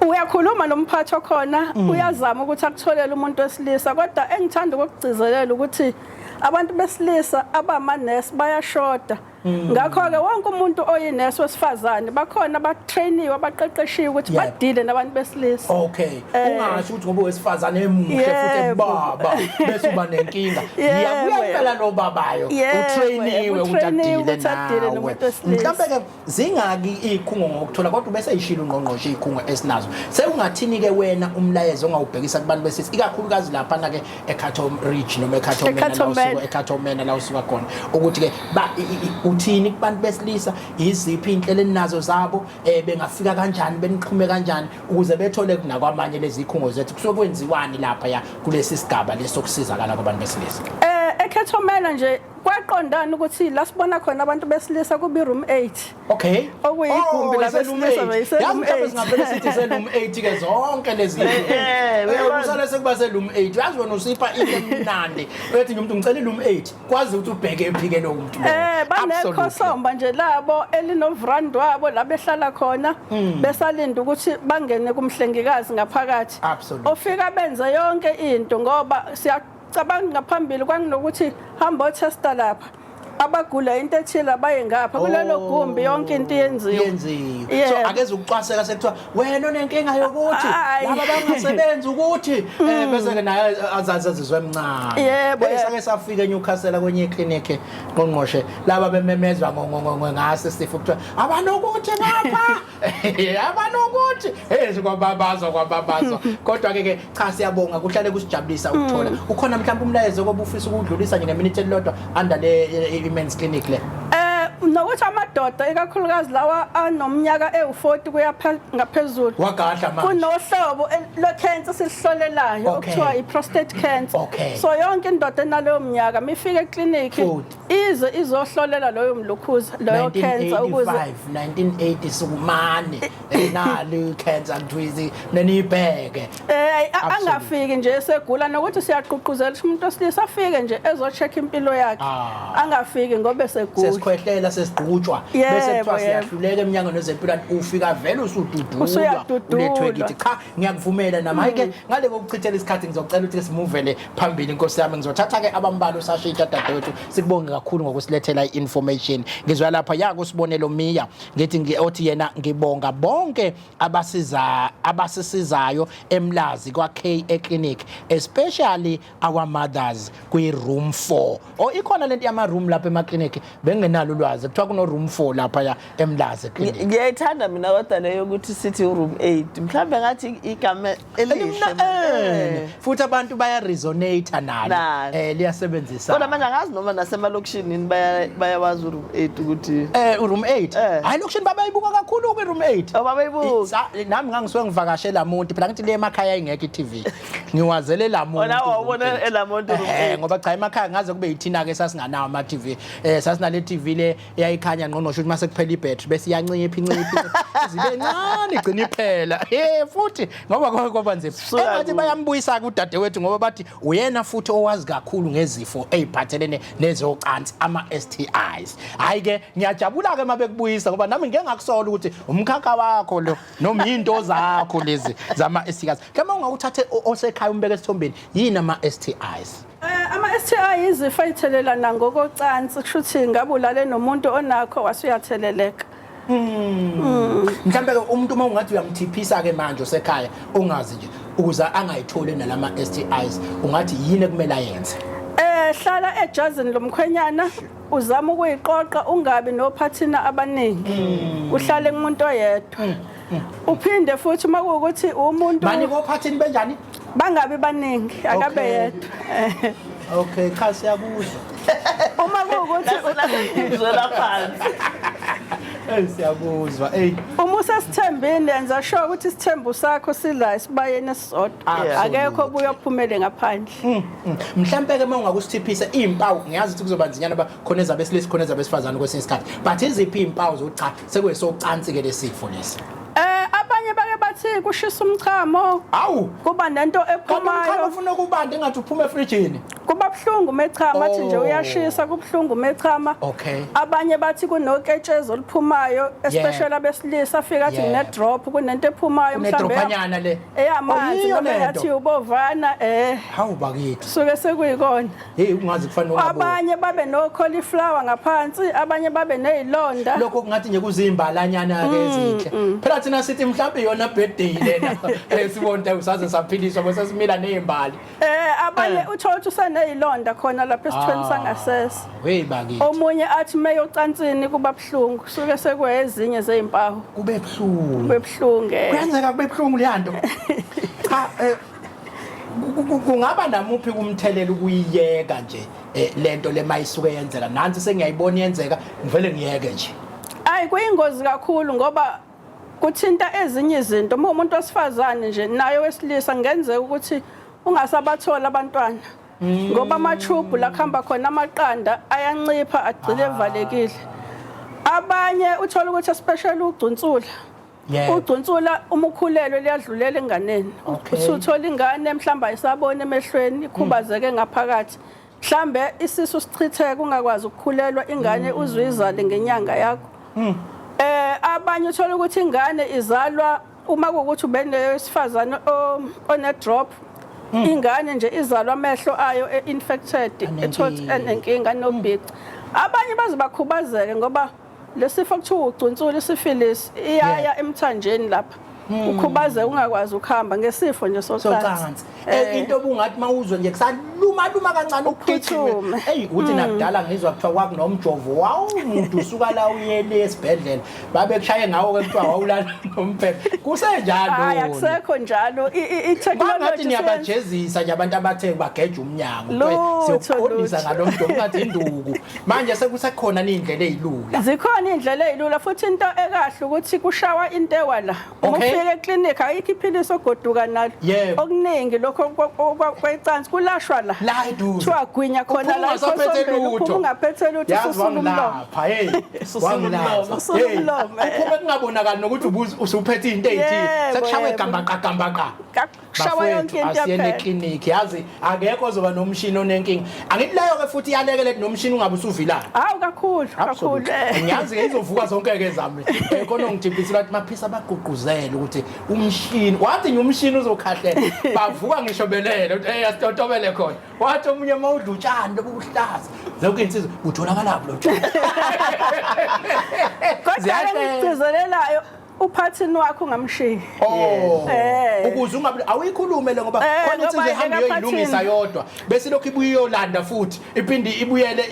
Uyakhuluma nomphathi okhona, uyazama ukuthi akutholele umuntu wesilisa, kodwa engithanda ukugcizelela ukuthi abantu besilisa abamanesi bayashoda. Ngakho-ke wonke umuntu oyinesi wesifazane, bakhona abatrainiwe, abaqeqeshiwe ukuthi badile nabantu besilisa. Okay, ungasho ukuthi ngoba wesifazane emuhle futhi ebaba bese uba nenkinga. Ngiyabuya impela lo babayo utrainiwe ukuthi utrainiwe adile ukuthi adile nawe. nomuntu wesilisa. Mhlawumbe ke zingaki izikhungo ngokuthola, kodwa bese yishilo ungqongqoshe izikhungo esinazo. Sekungathini ke wena umlayezo ongawubhekisa kubantu besilisa, ikakhulukazi lapha na ke eCato Ridge noma eCato Manor la eCato usuka Manor. eCato Manor la usuka khona, ukuthi ke ba uthini kubantu besilisa, iziphi inhlelo eninazo zabo, bengafika kanjani, benixhume kanjani ukuze bethole nakwamanye lezi zikhungo zethu, kusuke kwenziwani lapha ya kulesi sigaba lesokusizakala kwabantu besilisa? eCato Manor nje kwaqondana ukuthi la sibona khona abantu besilisa kubi room 8. Okuyigumbi Oh, labesilisa, ise-room 8. beyise-room Yazi mhlawumbe 8. singavele sithi ise-room 8 ke zonke lezi. Uyabona. Usale sekuba se-room 8. Yazi wena usipha into emnandi. Uyathi nje umuntu ngicela i-room 8. Kwazi ukuthi ubheke ephi ke lo muntu lowo. Absolutely. Banekhosomba nje labo elinovrand wabo la behlala khona besalinda ukuthi bangene kumhlengikazi ngaphakathi. Ofika benze yonke into, ngoba siyacabanga ngaphambili kwanginokuthi hamba otesta lapha, abagula into ethile abaye ngapha kulelo gumbi, yonke into iyenziwa. Yenziwe. So akeze ukucwaseka sekuthiwa wena unenkinga yokuthi Ayi. laba bangasebenzi ukuthi bese ke naye azazi azizwe emncane. Sake safika eNewcastle kwenye iclinic, ngqongqoshe, laba bememezwa ngase sifo kuthiwa abanokuthi ngapha, abanokuthi hey, kwababazwa kwababazwa. Kodwa ke cha, siyabonga, kuhlale kusijabulisa ukuthola. Ukhona mhlawumbe umlayezo koba ufisa ukudlulisa nje ngeminute elilodwa under le i-men's clinic le? Nokuthi amadoda, ikakhulukazi lawa anomnyaka ewu40 kuya ngaphezulu, Wagadla manje. kunohlobo lwe-cancer silihlolelayo okuthiwa i-prostate cancer. So yonke indoda enaleyo minyaka mifike eklinikhi, 40. ize izohlolela loyo mlukhuza, loyo cancer, ukuze 1985, 1980, sukumani, nali cancer kuthiwa neniyibheke. Angafiki nje esegula, nokuthi siyagqugquzela ukuthi umuntu wesilisa afike nje ezo-check impilo yakhe. Angafiki ngoba esegula. Sesikhwehlela, sesigqutshwa, bese kuthiwa siyahluleka eminyangweni wezempilo, ufika vele usududulwa, Usuyadudulwa. ulethwe kithi. Cha, ngiyakuvumela nami. Hayi ke, ngale kokuchithela isikhathi, ngizocela ukuthi simuvele phambili, inkosi yami. Ngizothatha ke abambalwa usashintsha. Dadewethu, sikubonge kakhulu ngokusilethela i-information. Ngizwa lapha yakusibonelo Miya, ngithi othi yena ngibonga bonke abasiza abasisizayo eMlazi kwa K eclinic, especially our mothers kwi room 4. Oh, ikhona lento yama room lapha ema clinic, bengingenalo ulwazi kuthiwa kuno room 4 lapha ya eMlazi clinic. Ngiyayithanda mina kodwa leyo ukuthi sithi uroom 8, mhlambe ngathi igama elihle man. Futhi abantu baya resonate nalo. Nalo. Liyasebenzisa. Kodwa manje angazi noma nasemalokishini bayawazi uroom 8 ukuthi Room 8. Hayi, lokishini babayibuka kakhulu kwi room 8. Oh, babayibuka. Nami ngangisuke ngivakashela muntu phela, ngithi le emakhaya ingekho i-TV, ngiwazele la muntu. Ona wawubona elamuntu room 8. Ngoba cha, emakhaya ngaze kube yithina ke sasinganawo ama TV. Sasinale TV le eyayikhanya ngqongqosho ukuthi mase kuphela ibhattery bese iyancipha, incipha, zibe ncane, igcina iphela. Futhi ngoba kwake kwaba nzima. Suka Engathi kude. bayambuyisa kudade wethu ngoba bathi uyena futhi owazi kakhulu ngezifo eziphathelene nezocansi, ama STIs. Hayi ke, ngiyajabula ke mabekubuyisa ngoba nami ngeke ngakusola ukuthi umkhakha wakho lo noma into zakho lezi zama STIs. Mhlawumbe ungakuthathe osekhaya umbeke esithombeni, yini ama STIs? Ama-STI izifo ey'thelelana ngokocansi, kusho ukuthi ngabe ulale nomuntu onakho wasuyatheleleka. Mhlambe ke umuntu uma ungathi uyamthiphisa ke manje osekhaya ongazi nje ukuze angayitholi nalama STIs, ungathi yini ekumele ayenze? Hlala ejazini lomkhwenyana, uzama ukuyiqoqa, ungabi nophathina abaningi. Uhlale kumuntu oyedwa. Uphinde futhi uma kuwukuthi umuntu Mani kophathini benjani? Bangabi baningi, akabe yedwa. Okay, cha, siyakuzwa. Uma kuwukuthi Ngizwela phansi. Ey, siyakuzwa. Ey. Uma usesithembini, yenza sure ukuthi isithembu sakho sila esibayeni esisodwa. Akekho obuye ophumele ngaphandle. Mhlambe ke uma ungakusithiphisa izimpawu, ngiyazi ukuthi kuzoba nzinyana ba khona ezabesilisa, khona ezabesifazane kwesinye isikhathi. But iziphi izimpawu zokuthi cha, sekuyisocansi ke lesifo lesi? Abanye bake bathi kushisa umchamo. Awu, Kuba nento kanti umchamo ephumayo. ufuna ukubanda engathi uphuma efrijini. Kuba buhlungu mechama, athi nje uyashisa, kubuhlungu mechama. Abanye bathi kunoketshezi oluphumayo, especially abesilisa, afika athi ngine drop, kunento ephumayo mhlambe Kunedrophanyana le. Eyamanzi Oh, yiyo noma lento. yathi ubovana. Hawu bakithi. Suke sekuyikona. Hey, ungazi kufanele ungabuki. Abanye babe no cauliflower ngaphansi, abanye babe nezilonda. Lokho kungathi nje kuzimbalanyana ke ezinhle. Phela thina sithi mhlawumbe iyona birthday lena. Sibona usaze saphiliswa bese simila nezimbali. Abanye uthola ukuthi usenezilonda khona lapha esithweni sangasese. Hey bakithi. Omunye athi meyocansini kuba buhlungu, suke sekwezinye zezimpawu. Kube buhlungu. Kube buhlungu. Kuyenzeka kube buhlungu leyanto. Cha, kungaba namuphi kumthelela ukuyiyeka nje lento le mayisuke yenzeka? Nansi sengiyayibona yenzeka, ngivele ngiyeke nje. Ayi, kuyingozi kakhulu ngoba kuthinta ezinye izinto. Uma umuntu wesifazane nje naye wesilisa, kungenzeka ukuthi ungasabathola abantwana. Ngoba amathubhu la kuhamba khona amaqanda ayancipha, agcine evalekile. Abanye uthola ukuthi especially ugcunsula. Ugcunsula uma ukhulelwe liyadlulela enganeni. Usuthola ingane mhlamba ayisabona emehlweni, ikhubazeke ngaphakathi. Mhlambe isisu sichitheke, ungakwazi ukukhulelwa ingane uzuyizale ngenyanga yakho. Abanye uthola ukuthi ingane izalwa uma kuwukuthi ubenewesifazane one drop, ingane nje izalwa amehlo ayo infected, ethola enenkinga nobhici. Abanye baze bakhubazeke ngoba lesifo kuthiwa ugcunsula, isifilisi, iyaya emthanjeni lapha, ukhubazeke ungakwazi ukuhamba ngesifo nje socansi. Socansi. Into obungathi mawuzwe nje kusaluma luma kancane, ukugijime. Uphuthume. Hey, uthi nakudala ngizwa kuthiwa kwakunomjovo wawumuntu usuka la uyele esibhedlela, babe kushaye ngawo ke, kuthiwa wawulala nomphephe, kusenjalo. Hayi, akusekho njalo. Bangathi I-technology niyabajezisa nje abantu abathe bageja umnyango. Lutho, Siyoqondisa lutho. ngalo mntu ungathi induku. Manje sekusekhona indlela ezilula. Zikhona indlela ezilula, futhi into ekahle ukuthi kushawa intewa la. Uma ufika eclinic ayikho iphilisi ogoduka nalo. Okuningi lokho kwecansi kulashwa la. La eduze. Kuthiwa gwinya khona Uphuma la ungasaphethe ikhosombeni, lutho. uphuma ungaphethe lutho, Yazi ususula umlomo. wangilapha, hey. Ususula Wangilapha. umlomo. Ususula Hey, umlomo, eh. uphume kungabonakali nokuthi usuphethe into ezithile. Sekushawe gambaqa gambaqa. Kushawa yonke into Asiyene yaphela. eclinic, yazi akekho ozoba nomshini onenkinga. Angithi leyo ke futhi iyalekele nomshini ungabe usuvilana. Hawu, kakhulu kakhulu. Absolutely. Ngiyazi ke izovuka zonke ke zami. Khona ngithibisela ukuthi maphisa bagqugquzele ukuthi umshini, wathi nje umshini uzokhahlela. Bavuka ngisho belele ukuthi hey, asitotobele khona. Wathi omunye mawudla utshani lobuhlaza. Zonke insizwa utholakala lo tshani. Kodwa Ziyahlela. engigcizelelayo Uphathini wakho ungamshiyi. Oh. Eh. Ukuze ungabi awuyikhulume le ngoba Eh, khona ngoba insizwa ihamba yena iyoyilungisa phathini. yodwa bese lokhu ibuye iyolanda futhi iphinde ibuyele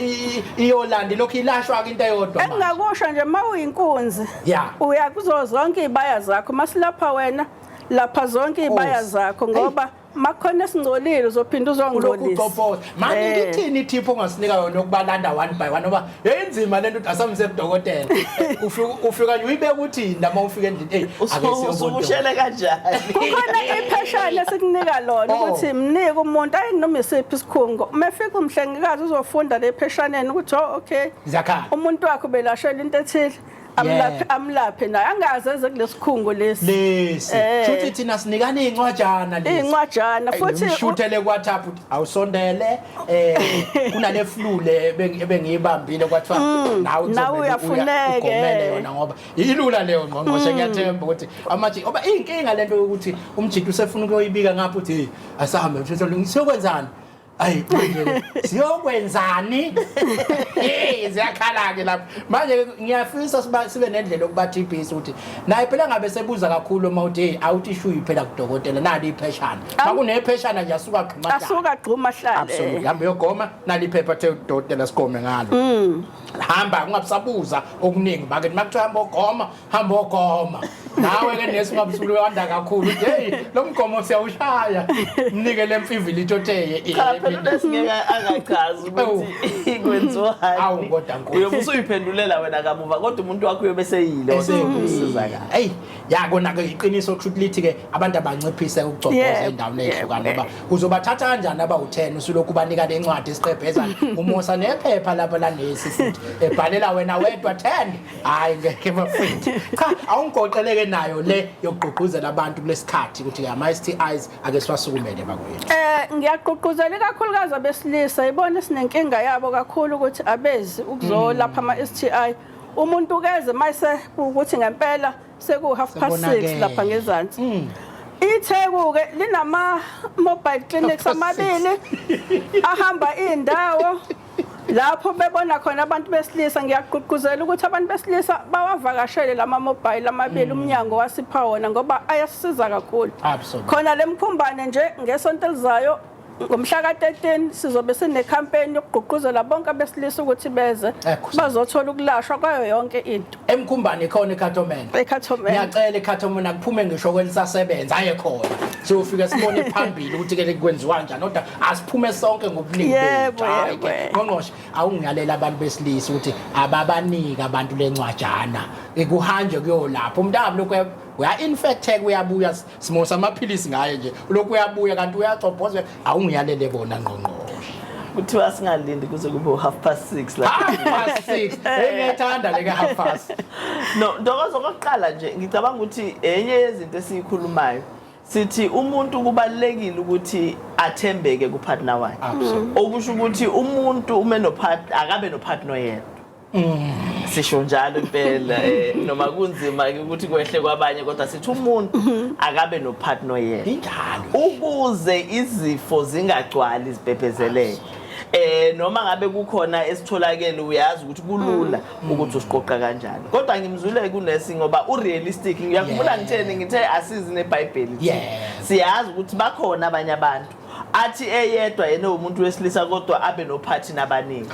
iyolanda lokhu ilashwa ke into eyodwa manje. Engingakusho nje uma uyinkunzi Yeah. uya kuzo zonke izibaya zakho masilapha wena lapha zonke izibaya Nkosi. zakho ngoba makhona esingcolile uzophinda Ulokhu uzongcolisa. ucophoza manje. Eh. Ngithini ithiphu ongasinika yona yokubalanda one by one, ngoba yayinzima lento ukuthi asamse kudokotela? Ufika nje uyibeka uthini uma ufika endlini? Hey, ake siyobona. Usubushele kanjani? Kukhona ipheshana esikunika lona Oh. ukuthi mnike umuntu ayi noma isiphi isikhungo. Uma efika umhlengikazi uzofunda le pheshaneni ukuthi, oh okay, Ziyakhala. umuntu wakhe ubelashela into ethile, amlaphe amlaphe naye angaze eze kulesikhungo lesi. Lesi. Eh. Shuthi thina sinikana iy'ncwajana lezi. Iy'ncwajana futhi Ngimshuthele ku WhatsApp uthi awusondele, kunale flu le ebengiyibambile, kwathiwa nawe Nawe kuzomele uyafuneka, ugomele yona, ngoba ilula leyo, ngqongqoshe. Ngiyathemba ukuthi amaji, ngoba iyinkinga lento yokuthi umjito usefuna ukuyoyibika ngapha, uthi, "Hey, asahambe mthetho, siyokwenzani? Ayi, manje siyokwenzani?" Hey, ziyakhala ke lapho manje. Ngiyafisa sibe nendlela yokubathibhisa ukuthi naye phela ngabe sebuza kakhulu uma uthi, "Hey, awuthi shuyi phela kudokotela, nali ipheshana." Makunepheshana nje asuka gxuma. Asuka gxuma hlale. Absolutely, hamba uyogoma, nali iphepha, the udokotela sigome ngalo, hamba ungabusabuza okuningi. Bakithi, makuthiwa hamba ogoma, hamba ogoma. Nawe ke nesi ungabusulu wanda kakhulu uthi, "Hey, lo mgomo siyawushaya, mnike le mfivili itoteye." Cha phela, unesingeke angachazi ukuthi kwenziwani. Awu, kodwa Nkosi. Uyobe usuyiphendulela wena kamuva, kodwa umuntu wakho uyobe seyile usizakala. Hey, ya kona ke iqiniso kusho ukuthi lithi ke abantu abanciphise ukucobhoza endaweni ezihlukana, ngoba uzobathatha kanjani abawu10 usulokhu banika lencwadi esiqebhezana, umusa nephepha lapha lanesi futhi ebhalela wena wedwa 10? Hayi, ngeke bafethu. Cha, awungigoqeleke nayo le yokugqugquzela abantu kulesikhathi ukuthi ama STIs ake siwasukumele bakwethu. Ngiyagqugquzela ikakhulukazi abesilisa, ibona sinenkinga yabo kakhulu ukuthi abezi ukuzolapha ama STI. Umuntu keze mayise ukuthi ngempela seku 6:30 lapha ngezansi. Itheku ke linama mobile clinics Half past six. amabili ahamba indawo lapho bebona khona abantu besilisa. Ngiyagqugquzela ukuthi abantu besilisa bawavakashele lama mobile amabili umnyango wasipha wona, ngoba ayasisiza kakhulu. Khona lemkhumbane nje ngesonto elizayo ngomhla ka-13 sizobe sine campaign yokugqugquzela bonke abesilisa ukuthi beze bazothola ukulashwa kwayo yonke into. Emkhumbane khona eCatomel? ECatomel. Ngiyacela, eCatomel akuphume ngisho kwelisasebenza, aye khona siyofika sibone phambili ukuthi ke kwenziwa kanjani, kodwa asiphume sonke ngobuningi bethu. Hhayi ke, ngqongqoshe, awungiyalela abantu besilisa ukuthi ababanike abantu lencwajana, kuhanjwe kuyolapha umuntu angabe lokhu uya-infecteka, uyabuya simo samaphilisi ngaye nje, lokhu uyabuya kanti uyacobhoza. Awungiyalele bona, ngqongqoshe. Kuthiwa singalindi kuze kube 6:30 la. 6:30, engiyayithanda le ka-half past. No, Ntokozo, okokuqala nje ngicabanga ukuthi enye yezinto esiyikhulumayo sithi umuntu kubalulekile ukuthi athembeke kupartner wakhe. Okusho ukuthi umuntu uma enopartner akabe nopartner oyedwa. Sisho njalo impela, noma kunzima ke ukuthi kwehle kwabanye, kodwa sithi umuntu akabe nopartner oyedwa. Ukuze izifo zingagcwali zibhebhezeleke. Noma ngabe kukhona esitholakele, uyazi ukuthi kulula ukuthi usiqoqa kanjani. Kodwa ngimzwile kunesi ngoba urealistic. Ngiyakhumbula ngitheni, ngithe asizi neBhayibheli. Siyazi ukuthi bakhona abanye abantu athi eyedwa yena umuntu wesilisa kodwa abe nophathi abaningi.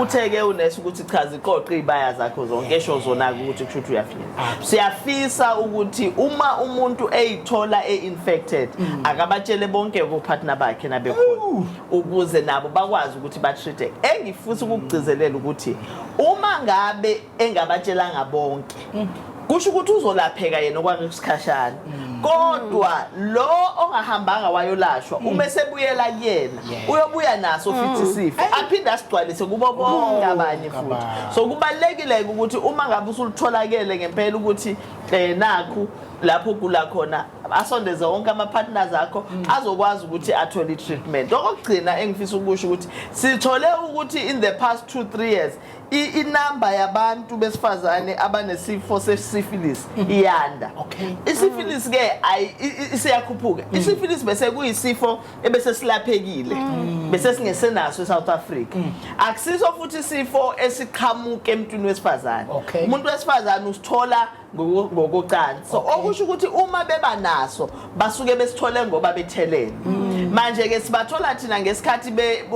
Uthe ke unesi ukuthi cha, ziqoqe izibaya zakho zonke, esho zona ukuthi kusho ukuthi uyafika. Siyafisa ukuthi uma umuntu eyithola e-infected akabatshele bonke kopartner bakhe nabekhona ukuze nabo bakwazi ukuthi batreat. Engifisa ukugcizelela ukuthi uma ngabe engabatshelanga bonke, kusho ukuthi uzolapheka yena okwangesikhashana, kodwa lo ongahambanga wayolashwa, uma sebuyela kuyena uyobuya naso futhi isifo, aphinde asigcwalise kubo bonke abanye futhi. Abanye. So kubalulekile ukuthi uma ngabe usulutholakele ngempela ukuthi nakhu lapho ugula khona, asondeze wonke ama-partners akho azokwazi ukuthi athole i-treatment. Okokugcina engifisa ukusho ukuthi sithole ukuthi in the past 2-3 years inamba yabantu besifazane abanesifo se-syphilis iyanda. Isyphilis ke isiyakhuphuka. Isyphilis bese kuyisifo ebese silaphekile, bese singesenaso eSouth Africa. Akusiso futhi isifo esiqhamuka emntwini wesifazane. Umuntu wesifazane usithola Ngokocansi. So okusho ukuthi uma beba naso basuke besithole ngoba bethelele. Manje ke sibathola thina ngesikhathi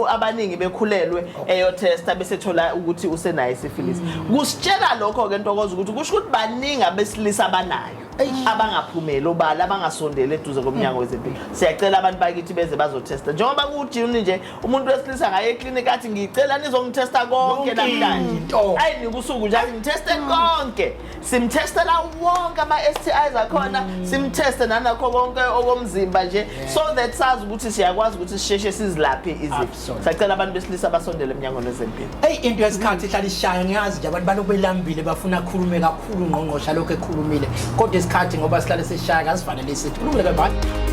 abaningi bekhulelwe, eyotesta bese thola ukuthi usenayo isyphilis. Kusitshela lokho ke, Ntokozo, ukuthi kusho ukuthi baningi abesilisa abanayo abangaphumeli obala, abangasondeli eduze komnyango wezempilo. Siyacela abantu bakithi beze bazotesta, njengoba kuJune nje umuntu wesilisa ngaye eklinikhi athi, "Ngicela nizongithesta konke Yonke namhlanje." into. Ayi, usuku nje ngitheste konke. Simthestela wonke ama-STIs akhona, simtheste nanakho konke okomzimba nje, so that sazi ukuthi siyakwazi ukuthi sisheshe sizilaphe izifo. Siyacela abantu besilisa basondele emnyangweni wezempilo. Eyi, into yesikhathi ihlala ishaya. Ngiyazi nje abantu balokhu belambile, bafuna akhulume kakhulu ungqongqosha lokhu ekhulumile, kodwa isikhathi ngoba sihlale sishaya kasifanele sithi kulungile ke, bye.